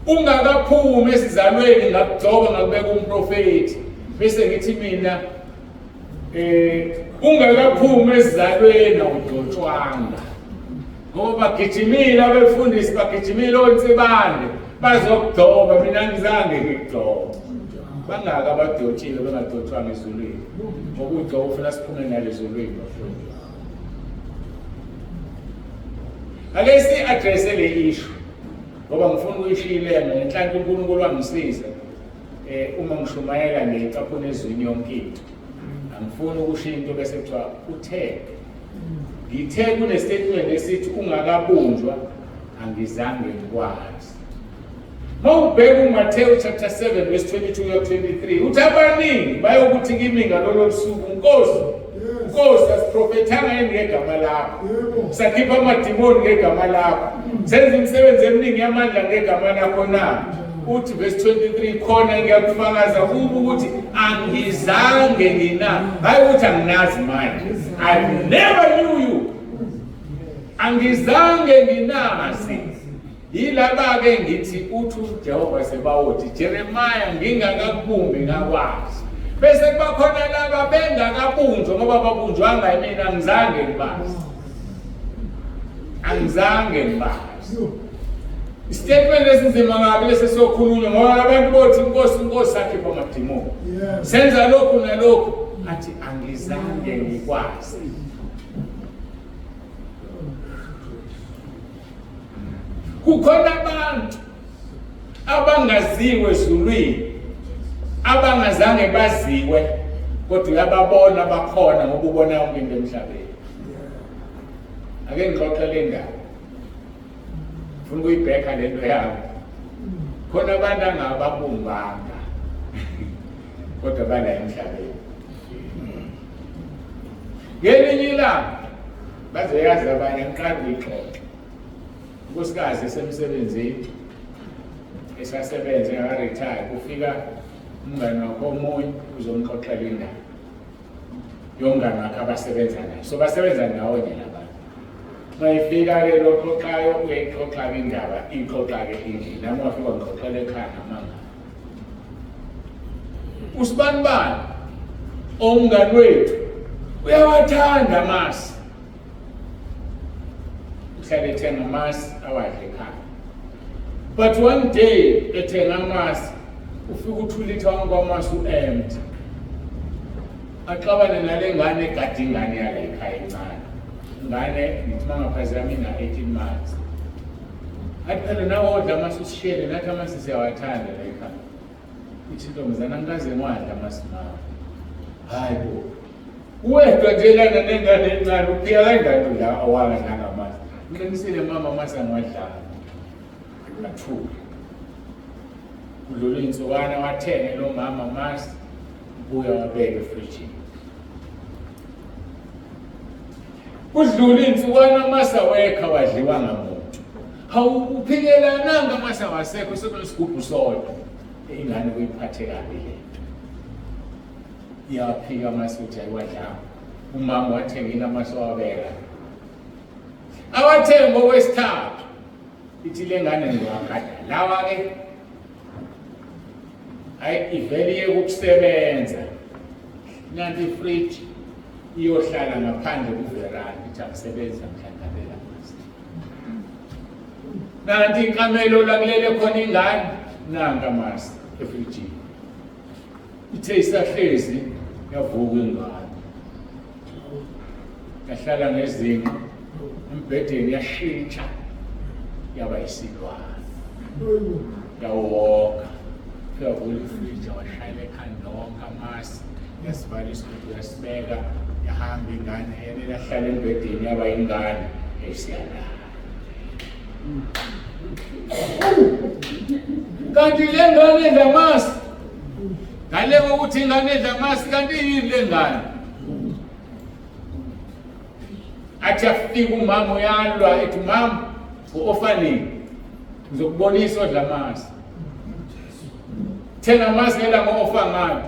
ungakaphumi esizalweni ngakugcoba ngakubeka umprofethi. Bese ngithi mina ungakaphumi esizalweni awugcotshwanga. Ngoba bagijimile abefundisi bagijimile oNsibande bazokugcoba mina angizange ngikugcobe. Bangaka abagcotshiwe bengagcotshwanga ezulwini. Ngoba ugcobo ufuna siphume nalo ezulwini bafowethu. Ake si-addresse le issue ngoba ngifuna ukuyishiya ileme ngenhlanhla uNkulunkulu wangisiza uma ngishumayela ngiyicaphuna ezwini yonke into. Angifuni ukusho into bese kuthiwa uthe. Ngithe kune-statement esithi ungakabunjwa angizange ngikwazi. Mawubheka uMathewu chapter 7 verse 22 kuya 23 uthi abaningi bayokuthi kimi ngalolo suku Nkosi Nkosi asiprofethanga yini ngegama lakho, sakhipha amadimoni ngegama lakho, senza imisebenzi eminingi yamandla ngegama lakho na? Uthi verse 23 khona ngiyakufakaza kubo ukuthi angizange ngina, hayi ukuthi anginazi manje, I never knew you, angizange nginazi. Yilaba-ke ngithi uthi uJehova Sebawoti, Jeremiah ngingakakubumbi ngakwazi. Bese kuba khona laba bengakabunjwa ngoba babunjwanga yimina, angizange ngibazi. Angizange ngibazi. Istatement esinzima kabi lesi sokhulunywa ngoba abantu bothi inkosi inkosi sakhipha amadimoni. Senza lokhu nalokhu athi angizange ngikwazi. Kukhona abantu abangaziwe ezulwini abangazange baziwe kodwa uyababona bakhona ngoba ubona yonke into emhlabeni. Ake ngixoxe le ndaba. Ngifuna ukuyibheka le nto yami. Khona abantu angababumbanga kodwa bala emhlabeni. Ngelinye ilanga bazoyazi abanye ngiqala ukuyixoxa. Unkosikazi esemsebenzini esasebenza engaka-retire kufika umngane wakhe omunye uzomxoxela indaba yomngane wakhe abasebenza naye. So basebenza ndawonye labantu. Mayifika-ke lo xoxayo uyayixoxa-ke indaba, ixoxa-ke endlini. Nami wafika ngixoxela ekhaya ngamanga. Usibanibani omngani wethu uyawathanda amasi. Uhlale ethenga amasi awadle ekhaya. But one day ethenga amasi ufika uthulitha wonke amasi u-empty. Axabane nale ngane egada ingane yala ekhaya encane. Ingane ngithi mangaphazami ina-18 months. Athi phela nawe odla amasi usishiyele nathi amasi siyawathanda la ekhaya. Ithi intombazane angikaze ngiwadla amasi mama. Hayi bo. Uwedwa nje lana nengane encane uphika kanjani la awangadlanga amasi. Ngiqinisile mama amasi angiwadlanga. Athuke. Kudlula iy'nsukwana wathenge lo mama amasi ubuya wabeka efrijini. Kudlula iy'nsukwana amasi awekho awadliwa ngamuntu. Hawu uphikelana amasi awasekho sekunesigubhu sodwa. Ingane kuyiphathe kabi le nto. Iyaphika amasi ukuthi ayiwadlanga. Umama wathengile amasi wawabeka. Awathenga okwesithathu. Ithi le ngane ngiwagada lawa ke hayi ivele iye ukusebenza. Nanti ifridge iyohlala ngaphandle kuveranda ithi akusebenzi namhlanje abela. Nanti ikamelo la kulele khona ingane nanka amasi efrijini. Ithe isahlezi yavuka ingane. Yahlala ngezinqa embhedeni yashintsha yaba isilwane. Yawoka. Uyavula ifriji washayela ekhanda wonke amasi yasivala isigubhu yasibeka yahamba ingane yena yahlala embhedeni yaba ingane esiyalala. Kanti le ngane idla amasi. Ngale kokuthi ingane edla amasi kanti yini le ngane? Athi afika umama uyalwa ethi mama u-ofanini ngizokubonisa odla amasi. Thenga amasi ngelanga ofa ngalo.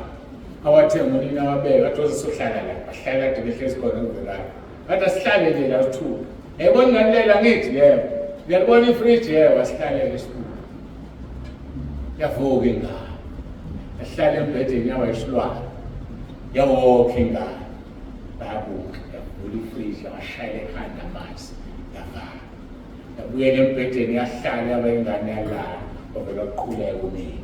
Awathenga unina wabeka athi ozohlala la. Bahlala kade behlezi khona kuvelana. Bathi asihlale nje la sithule. Yayibona ingane lela ngithi yebo. Uyalibona ifriji yebo asihlale ke sithule. Yavuka ingane. Yahlala embhedeni yawa isilwane. Yawokha ingane. Bayabuka yavula ifriji yawashayela ekhanda amanzi. Yavala. Yabuyela embhedeni yahlala yaba ingane yalala. Kwavela kuquleka unina.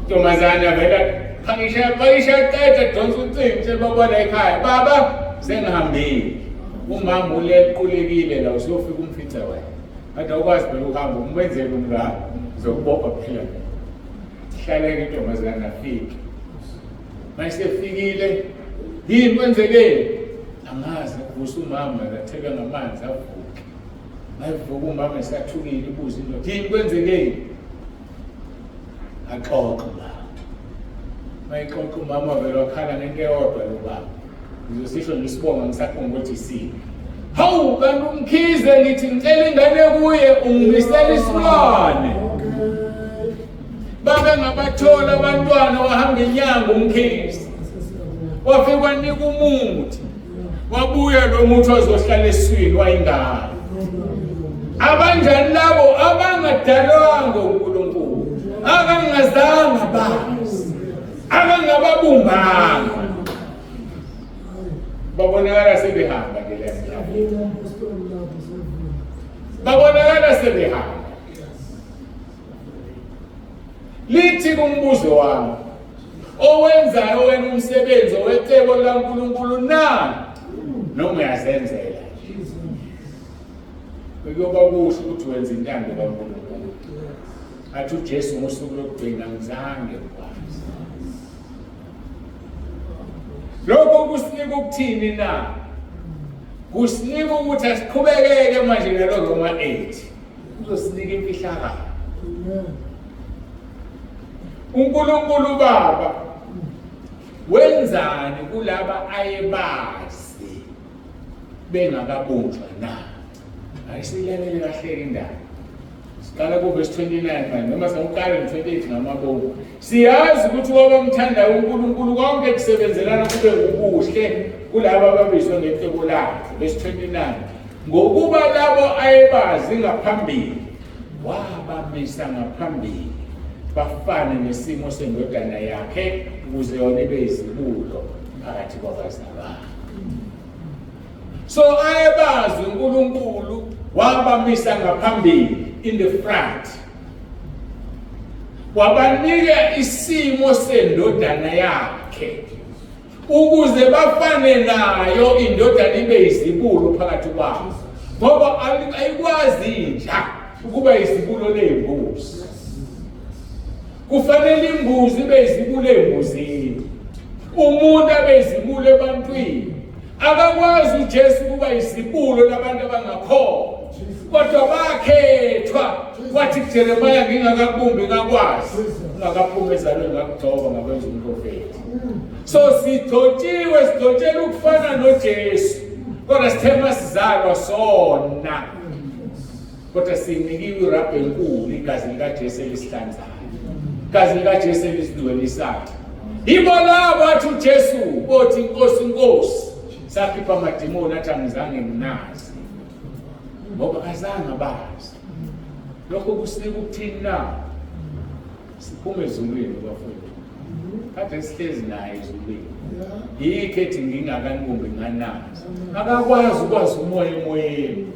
Ntombazane avela phangisha phangisha qeda donsa ucingo sebabona ekhaya. Baba sengihambile. Umama ulequlekile la usuyofika umfice wena. Kade awukwazi phela ukuhamba umenzele umngane uzokubopha phela. Hlaleke intombazane afike. Mayisefikile yini kwenzekeni? Angazi kuvusa umama latheka ngamanzi avuke. Mayivuka umama esathukile ibuza indoda yini kwenzekeni? Axoxe ubaba. Mayixoxa umama wavele wakhala ngento eyodwa lo baba. Ngizosisho nje isibongo ngisaqonga ukuthi isiphi. Hawu kanti umkhize ngithi ngicela ingane kuye ungimisela isilwane. Babe ngabathola abantwana wahamba inyanga umkhize. Wafika wanika umuthi. Wabuya lo muthi wazohlala eswini wayingane. Abanjani labo abangadalwanga uNkulunkulu, abangazanga bazi, abangababumbanga. Babonakala sebehamba ke le Babonakala sebehamba. Lithi kumbuzo wami owenzayo wena umsebenzi owecebo likaNkulunkulu na noma uyazenzela bekuyoba kusho ukuthi wenza intando kaNkulunkulu athi uJesu ngosuku lokugcina ngizange ngikwazi lokho kusinika ukuthini na kusinika ukuthi asiqhubekeke manje nalo Roma 8 uzosinika imfihlakalo uNkulunkulu Baba wenzani kulaba ayebazi bengakabunjwa na ayisilalele kahle indaba siqala kuvesi 29 manje noma sawuqala ngo-28 ngamabomu siyazi ukuthi wabamthandayo uNkulunkulu konke kusebenzelana kube ukuhle kulabo ababizwe ngecebo lakhe vesi 29 Ngokuba labo ayebazi ngaphambili wabamisa ngaphambili bafane nesimo sendodana yakhe ukuze yona ibe izibulo phakathi kwabazalwane. So ayebazi uNkulunkulu wabamisa ngaphambili in the front wabanika isimo sendodana yakhe ukuze bafane nayo indodana ibe izibulo phakathi kwabo ngoba ayikwazi inja ukuba izibulo ley'mbuzi kufanele imbuzi ibe izibulo ey'mbuzini umuntu abe izibulo ebantwini akakwazi uJesu ukuba izibulo labantu abangakholwa kodwa bakhethwa wathi kuJeremiya ngingakakubumbi ngakwazi ungakaphumi ezalweni ngakugcoba ngakwenza umprofethi So sigcotshiwe sigcotshelwa ukufana noJesu. Kodwa sithe masizalwa sona. Kodwa sinikiwe irabha enkulu igazi likaJesu elisihlanzayo. Igazi likaJesu elisingcwelisayo. Yibo labo athi uJesu bothi inkosi inkosi. Sakhipha amadimoni athi angizange nginazi. Ngoba azange abazi. Lokho kusinika ukuthini na? Siphume ezulwini bafowethu. Kade sihlezi naye ezulwini. Yikho ethi ngingakanibumbi nganazi. Akakwazi ukwazi umoya emoyeni.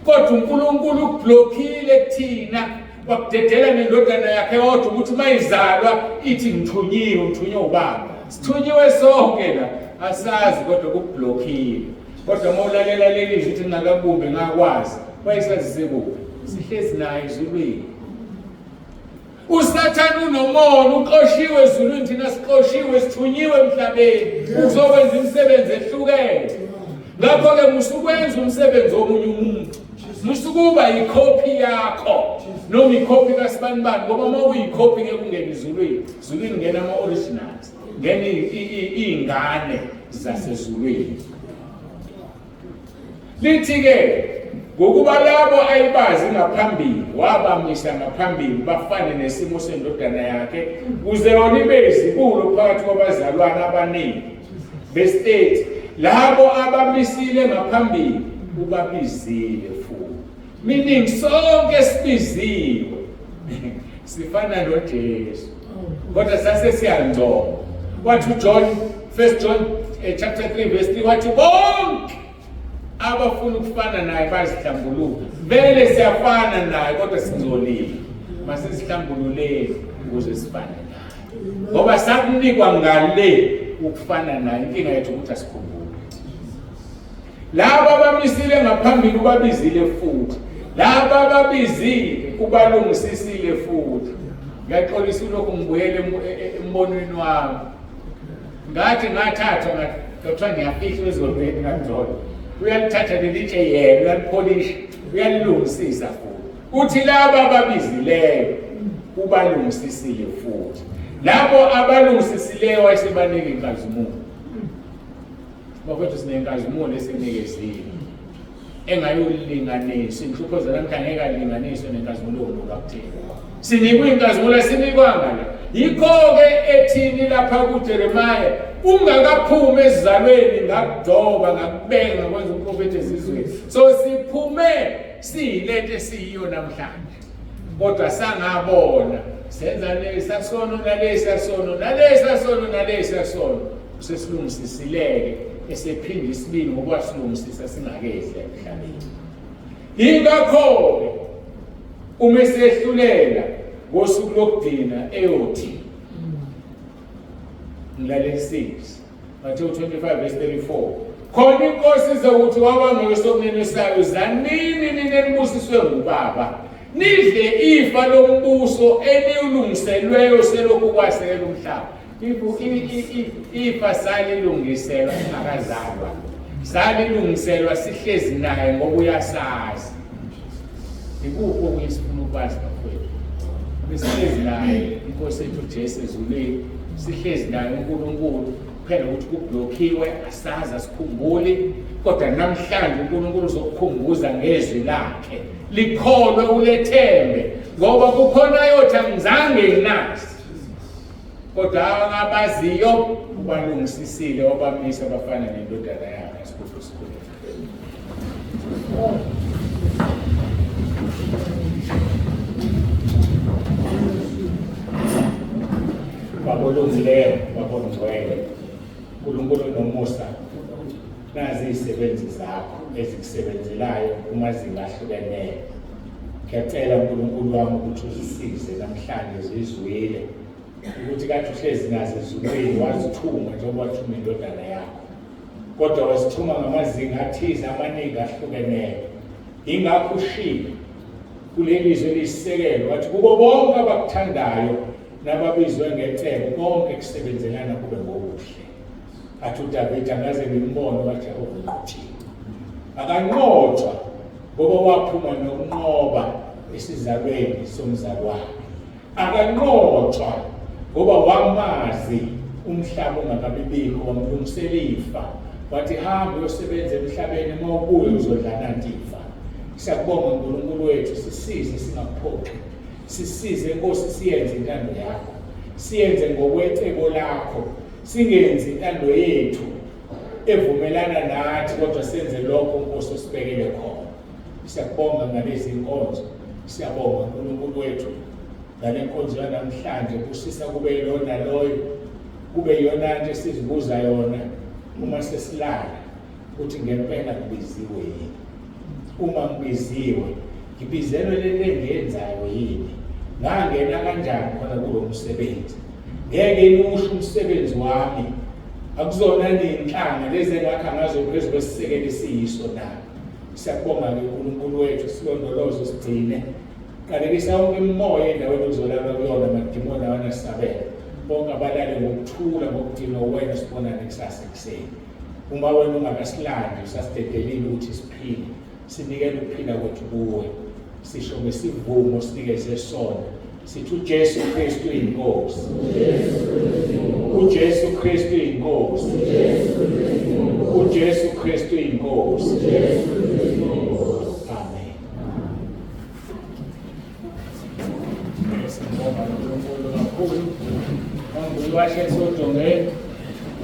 Kodwa uNkulunkulu ukublockile kuthina wakudedela nendodana yakhe yodwa ukuthi mayizalwa ithi ngithunyiwe ngithunywe ubaba. Sithunyiwe sonke la asazi kodwa kukublockile. Kodwa uma ulalela leli zwi ukuthi ngingakabumbi ngakwazi wayesazise kuphi? Sihlezi naye ezulwini. USathane unomona, uxoshiwe ezulwini, thina sixoshiwe, sithunyiwe emhlabeni ukuzokwenza imisebenzi ehlukene. Ngakho-ke musukwenza umsebenzi womunye umuntu. Musukuba yikhophi yakho noma ikhophi kasibanibani ngoba uma uyikhophi ngeke ungene ezulwini. Ezulwini ngena ama-originals, ngena iy'ngane zasezulwini. Lithi-ke ngokuba labo ayibazi ngaphambili wabamisa ngaphambili bafane nesimo sendodana yakhe kuze yona ibe izibulo phakathi kwabazalwane abaningi. Verse 8 labo abamisile ngaphambili ubabizile futhi meaning sonke sibiziwe sifana noJesu kodwa sase siyangcono wathi uJohn 1 John chapter 3 verse 3 wathi bonke abafuna ukufana naye bazihlambuluka vele siyafana naye kodwa singcolile masizihlambululeni ukuze sifane naye ngoba sakunikwa ngale ukufana naye inkinga yethu ukuthi asikhumbule laba abamisile ngaphambili ubabizile futhi laba ababizile ubalungisisile futhi ngiyaxolisa ulokhu ngibuyele embonweni wami ngathi ngathathwa ngathi kuthiwa ngiyafihla ezolweni ngangcono uyalithatha leli tshe yena uyalipholisha uyalilungisisa futhi uthi laba ababizileyo ubalungisisile futhi labo abalungisisileyo wayesebanika inkazimulo bafethu sinenkazimulo esinikeziwe engayolinganiswa inhlupho zanamhla ngeke alinganiswe nenkazimulo yomuntu akutheni sinikwe inkazimulo esinikwanga la yikho-ke ethini lapha kuJeremiya ungakaphumi esizalweni ngakugcoba ngakubeka ngakwenza umprofethi ezizweni so siphume siyilento esiyiyo namhlanje kodwa sangabona senza lesa sono nalesa sono nalesa sono nalesa sono usesilungisisile-ke esephinda isibili ngoba wasilungisisa singakehli emhlabeni yingakho-ke uma esehlulela ngosuku lokugcina eyothi ngilalelisise Matthew 25 verse 34 khona inkosi izokuthi wabangowesokunene sayo zanini nina enibusiswe ngubaba nidle ifa lombuso eniwulungiselweyo selokhu kwasekela umhlaba ifa salilungiselwa singakazalwa salilungiselwa sihlezi naye ngoba uyasazi ikuphi okunye sifuna ukwazi bafowethu besihlezi naye inkosi yethu uJesu ezulwini sihlezi naye uNkulunkulu kuphela ukuthi kublokhiwe asazi asikhumbuli kodwa namhlanje uNkulunkulu uzokukhumbuza ngezwi lakhe likholwe ulethembe ngoba kukhona ayothi angizange nginazi kodwa abaziyo ubalungisisile wabamisa bafana nendodana yakhe asikhulu sikhulu Baba olungileyo, Baba ongcwele, uNkulunkulu onomusa, nazi izisebenzi zakho ezikusebenzelayo kumazinga ahlukeneyo. Ngiyacela uNkulunkulu wami ukuthi uzisize namhlanje zizwile ukuthi kade uhlezi nazo ezulwini wazithuma njengoba wathuma indodana yakho. Kodwa wasithuma ngamazinga athize amaningi ahlukeneyo. Yingakho ushilo kuleli zwe eliyisisekelo wathi kubo bonke abakuthandayo nababizwe ngecebo konke kusebenzelana kube ngokuhle. Athi uDavide angaze ngimbone kaJehova unqotshiwe. Akanqotshwa ngoba waphuma nokunqoba esizalweni somzali wakhe. Akanqotshwa ngoba wamazi umhlaba ungakabibikho wamlungisela ifa wathi hamba uyosebenza emhlabeni uma ubuye uzodla nanti ifa. Siyakubonga uNkulunkulu wethu sisize singakuphoxi sisize Nkosi siyenze intando yakho siyenze ngokwecebo lakho singenzi intando yethu evumelana nathi kodwa senze lokho Nkosi osibekele khona. Siyakubonga ngalezi nkonzo. Siyabonga uNkulunkulu wethu ngale nkonzo yanamhlanje busisa kube yilona loyo kube yiyona nto esizibuza yona uma sesilala ukuthi ngempela kubiziwe yini uma ngibiziwe ngibizelwe lento engiyenzayo yini ngangena kanjani khona kulo msebenzi ngeke ngiwusho umsebenzi wami akuzona ney'nhlanga lezi engakha ngazo phezu kwesisekelo esiyiso na Siyakubonga-ke uNkulunkulu wethu, silondoloze usigcine. Qalekisa yonke imimoya endaweni ozolalwa kuyona, amadimoni awanasabelo. Bonke abalale ngokuthula ngokudinwa wena sibonane kusasa ekuseni. Uma wena ungakasilandi usasidedelile ukuthi siphile. Sinikela ukuphila kwethu kuwe. Sisho ngesivumo sinikeze sona. Sithi uJesu Kristu inkosi. UJesu Kristu inkosi. UJesu Kristu inkosi. Amen. Sibonga uNkulunkulu kakhulu. Ngibashe sodongeni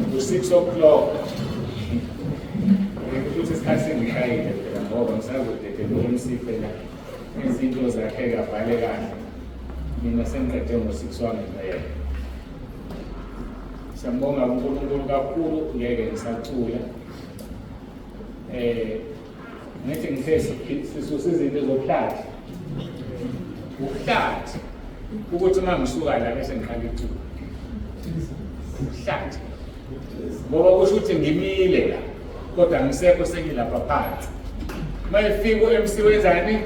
ngo-6 o'clock. Ukuthi isikhathi sengishayile phela ngoba ngisazodedela u-MC phela izinto zakhe kabhale kahle. Mina sengiqede ngo-6 wangempela. Siyambonga uNkulunkulu kakhulu, ngeke ngisacula. Ngithi ngithe sisusa izinto zobuhlathi. Ubuhlathi ukuthi uma ngisuka la bese ngiqala iculo. Ubuhlathi. Ngoba kusho ukuthi ngimile la kodwa ngisekho sengilapha phansi. Uma efika u-MC wenzani?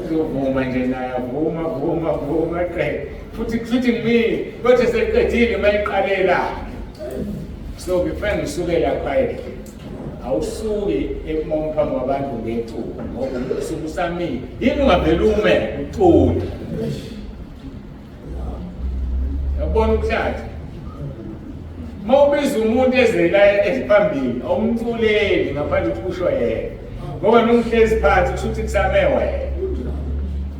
Uzovuma nje naye, avuma vuma vuma qede. Futhi futhi ngimile kodwa seqedile uma eqalela. So ngifuna ngisukela quietly. Awusuki ekuma phambi kwabantu ngeculo ngoba usuke usamile. Yini ungavele ume ucule? Yabona ukuhlathi. Uma ubiza umuntu ezela eziphambili awumculeli ngaphandle ukuthi kusho yena. Ngoba nomhlezi phansi kusho ukuthi kusame wena.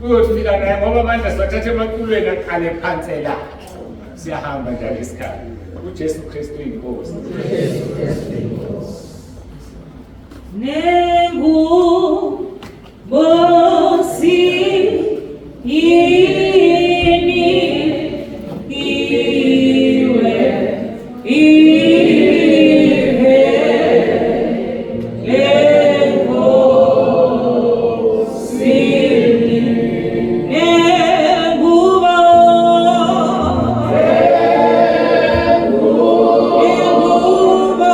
Uyothi fika naye ngoba amandla siwathatha emaculweni aqale phansi elakhe. Siyahamba njalo isikhathi. UJesu Kristu inkosi.
Nengu bosi yini iwe ihe lenkosini nengubo nengubo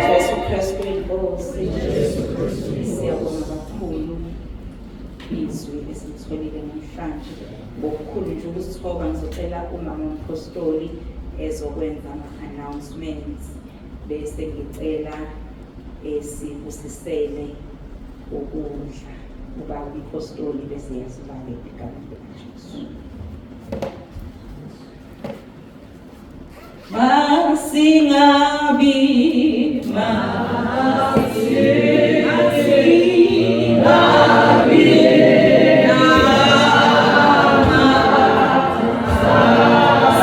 Jesu Kristu inkosi. Siyabonga kakhulu izwi esilitholile namhlanje. Ngokukhulu nje ukuzithoba ngizocela umama umpostoli ezokwenza ama-announcements bese ngicela esibusisele ukudla ubaba umpostoli bese yasivala egameni likaJesu.
Masingabi, masingabi, nama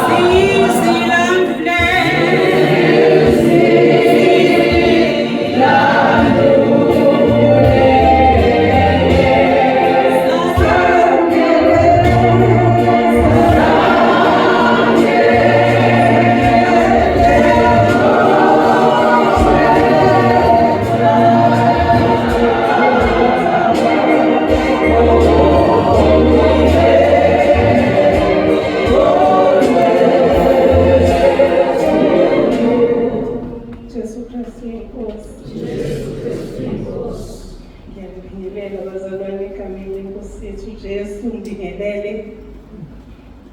sisilandule, Jesu Kristu inkosi. Ngiyabingelela bazalwane egameni lenkosi yethu Jesu, ngibingelele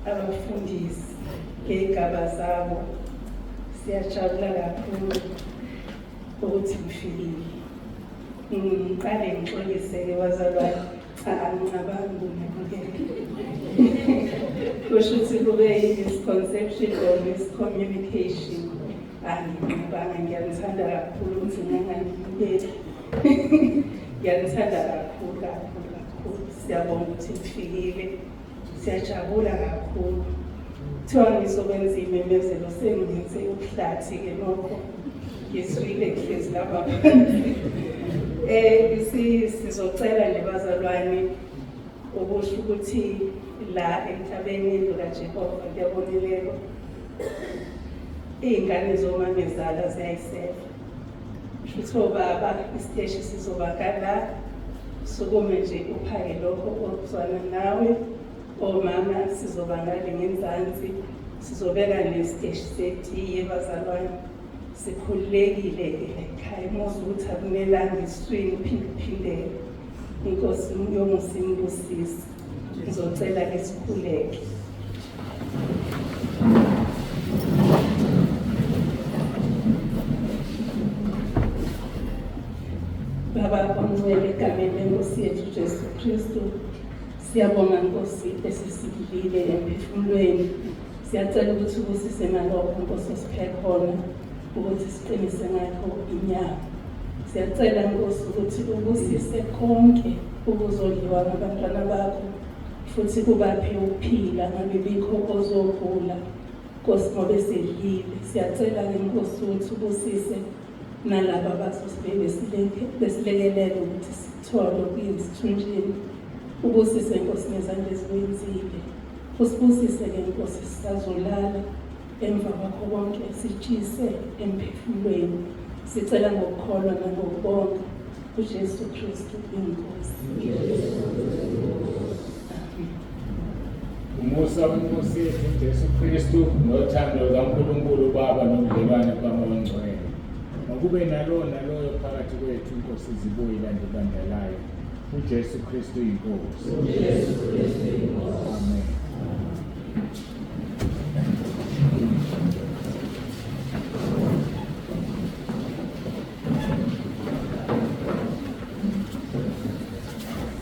abafundisi ngey'gaba zabo. Siyajabula kakhulu ukuthi ngifikile. Ngiqale ngixolise-ke bazalwane, cha angicabangi ukunamukela. Kusho ukuthi kube yi-misconception or miscommunication. Anginqabanga, ngiyanithanda kakhulu ukuthi nginganginamukeli. Ngiyanithanda kakhulu kakhulu kakhulu. Siyabonga ukuthi nifikile. Siyajabula kakhulu. Kuthiwa ngizokwenza imemezelo sengingenze ubuhlathi-ke nokho. Ngizwile kuhlezi lapha phansi. Sizocela nje bazalwane ukusho ukuthi La emhlabeni indlu kaJehova kuyabonelelwa. Iy'ngane zomamezala ziyayisefa. Shuthi obaba isiteshi sizoba kala, sukume nje uphake lokho okuzwana nawe. Omama sizoba ngale ngenzansi, sizobeka nesiteshi setiye bazalwane. Sikhululekile-ke la ekhaya, uma uzwa ukuthi akumelanga esiswini uphinde uphindele. Inkosi yomusa inibusise. Ngizocela-ke sikhuleke. Baba ongcwele, egameni lenkosi yethu Jesu Kristu, siyabonga Nkosi esisikilile emphefumulweni. Siyacela ukuthi ubusise ngalokho Nkosi osiphe khona ukuthi siqinise ngakho inyama. Siyacela Nkosi ukuthi ubusise konke ukuzodliwa ngabantwana bakho futhi kubaphe ukuphila ngabibikho ozogula Nkosi ngoba esedlile. Siyacela-ke Nkosi ukuthi ubusise nalaba abazosibe besilekelela ukuthi sithole okuya esithunjini. Ubusise Nkosi ngezandla ezikwenzile. Usibusise-ke Nkosi sisazolala emva kwakho konke sitshise emphefumulweni. Sicela ngokukholwa nangokubonga kuJesu Kristu iNkosi.
Umusa weNkosi yethu uJesu Kristu nothando lukaNkulunkulu uBaba nobudlelwane bukaMoya oNgcwele makube nalowo naloyo phakathi kwethu. INkosi izibuye ilande ibandla layo. UJesu Kristu iNkosi.
UJesu Kristu.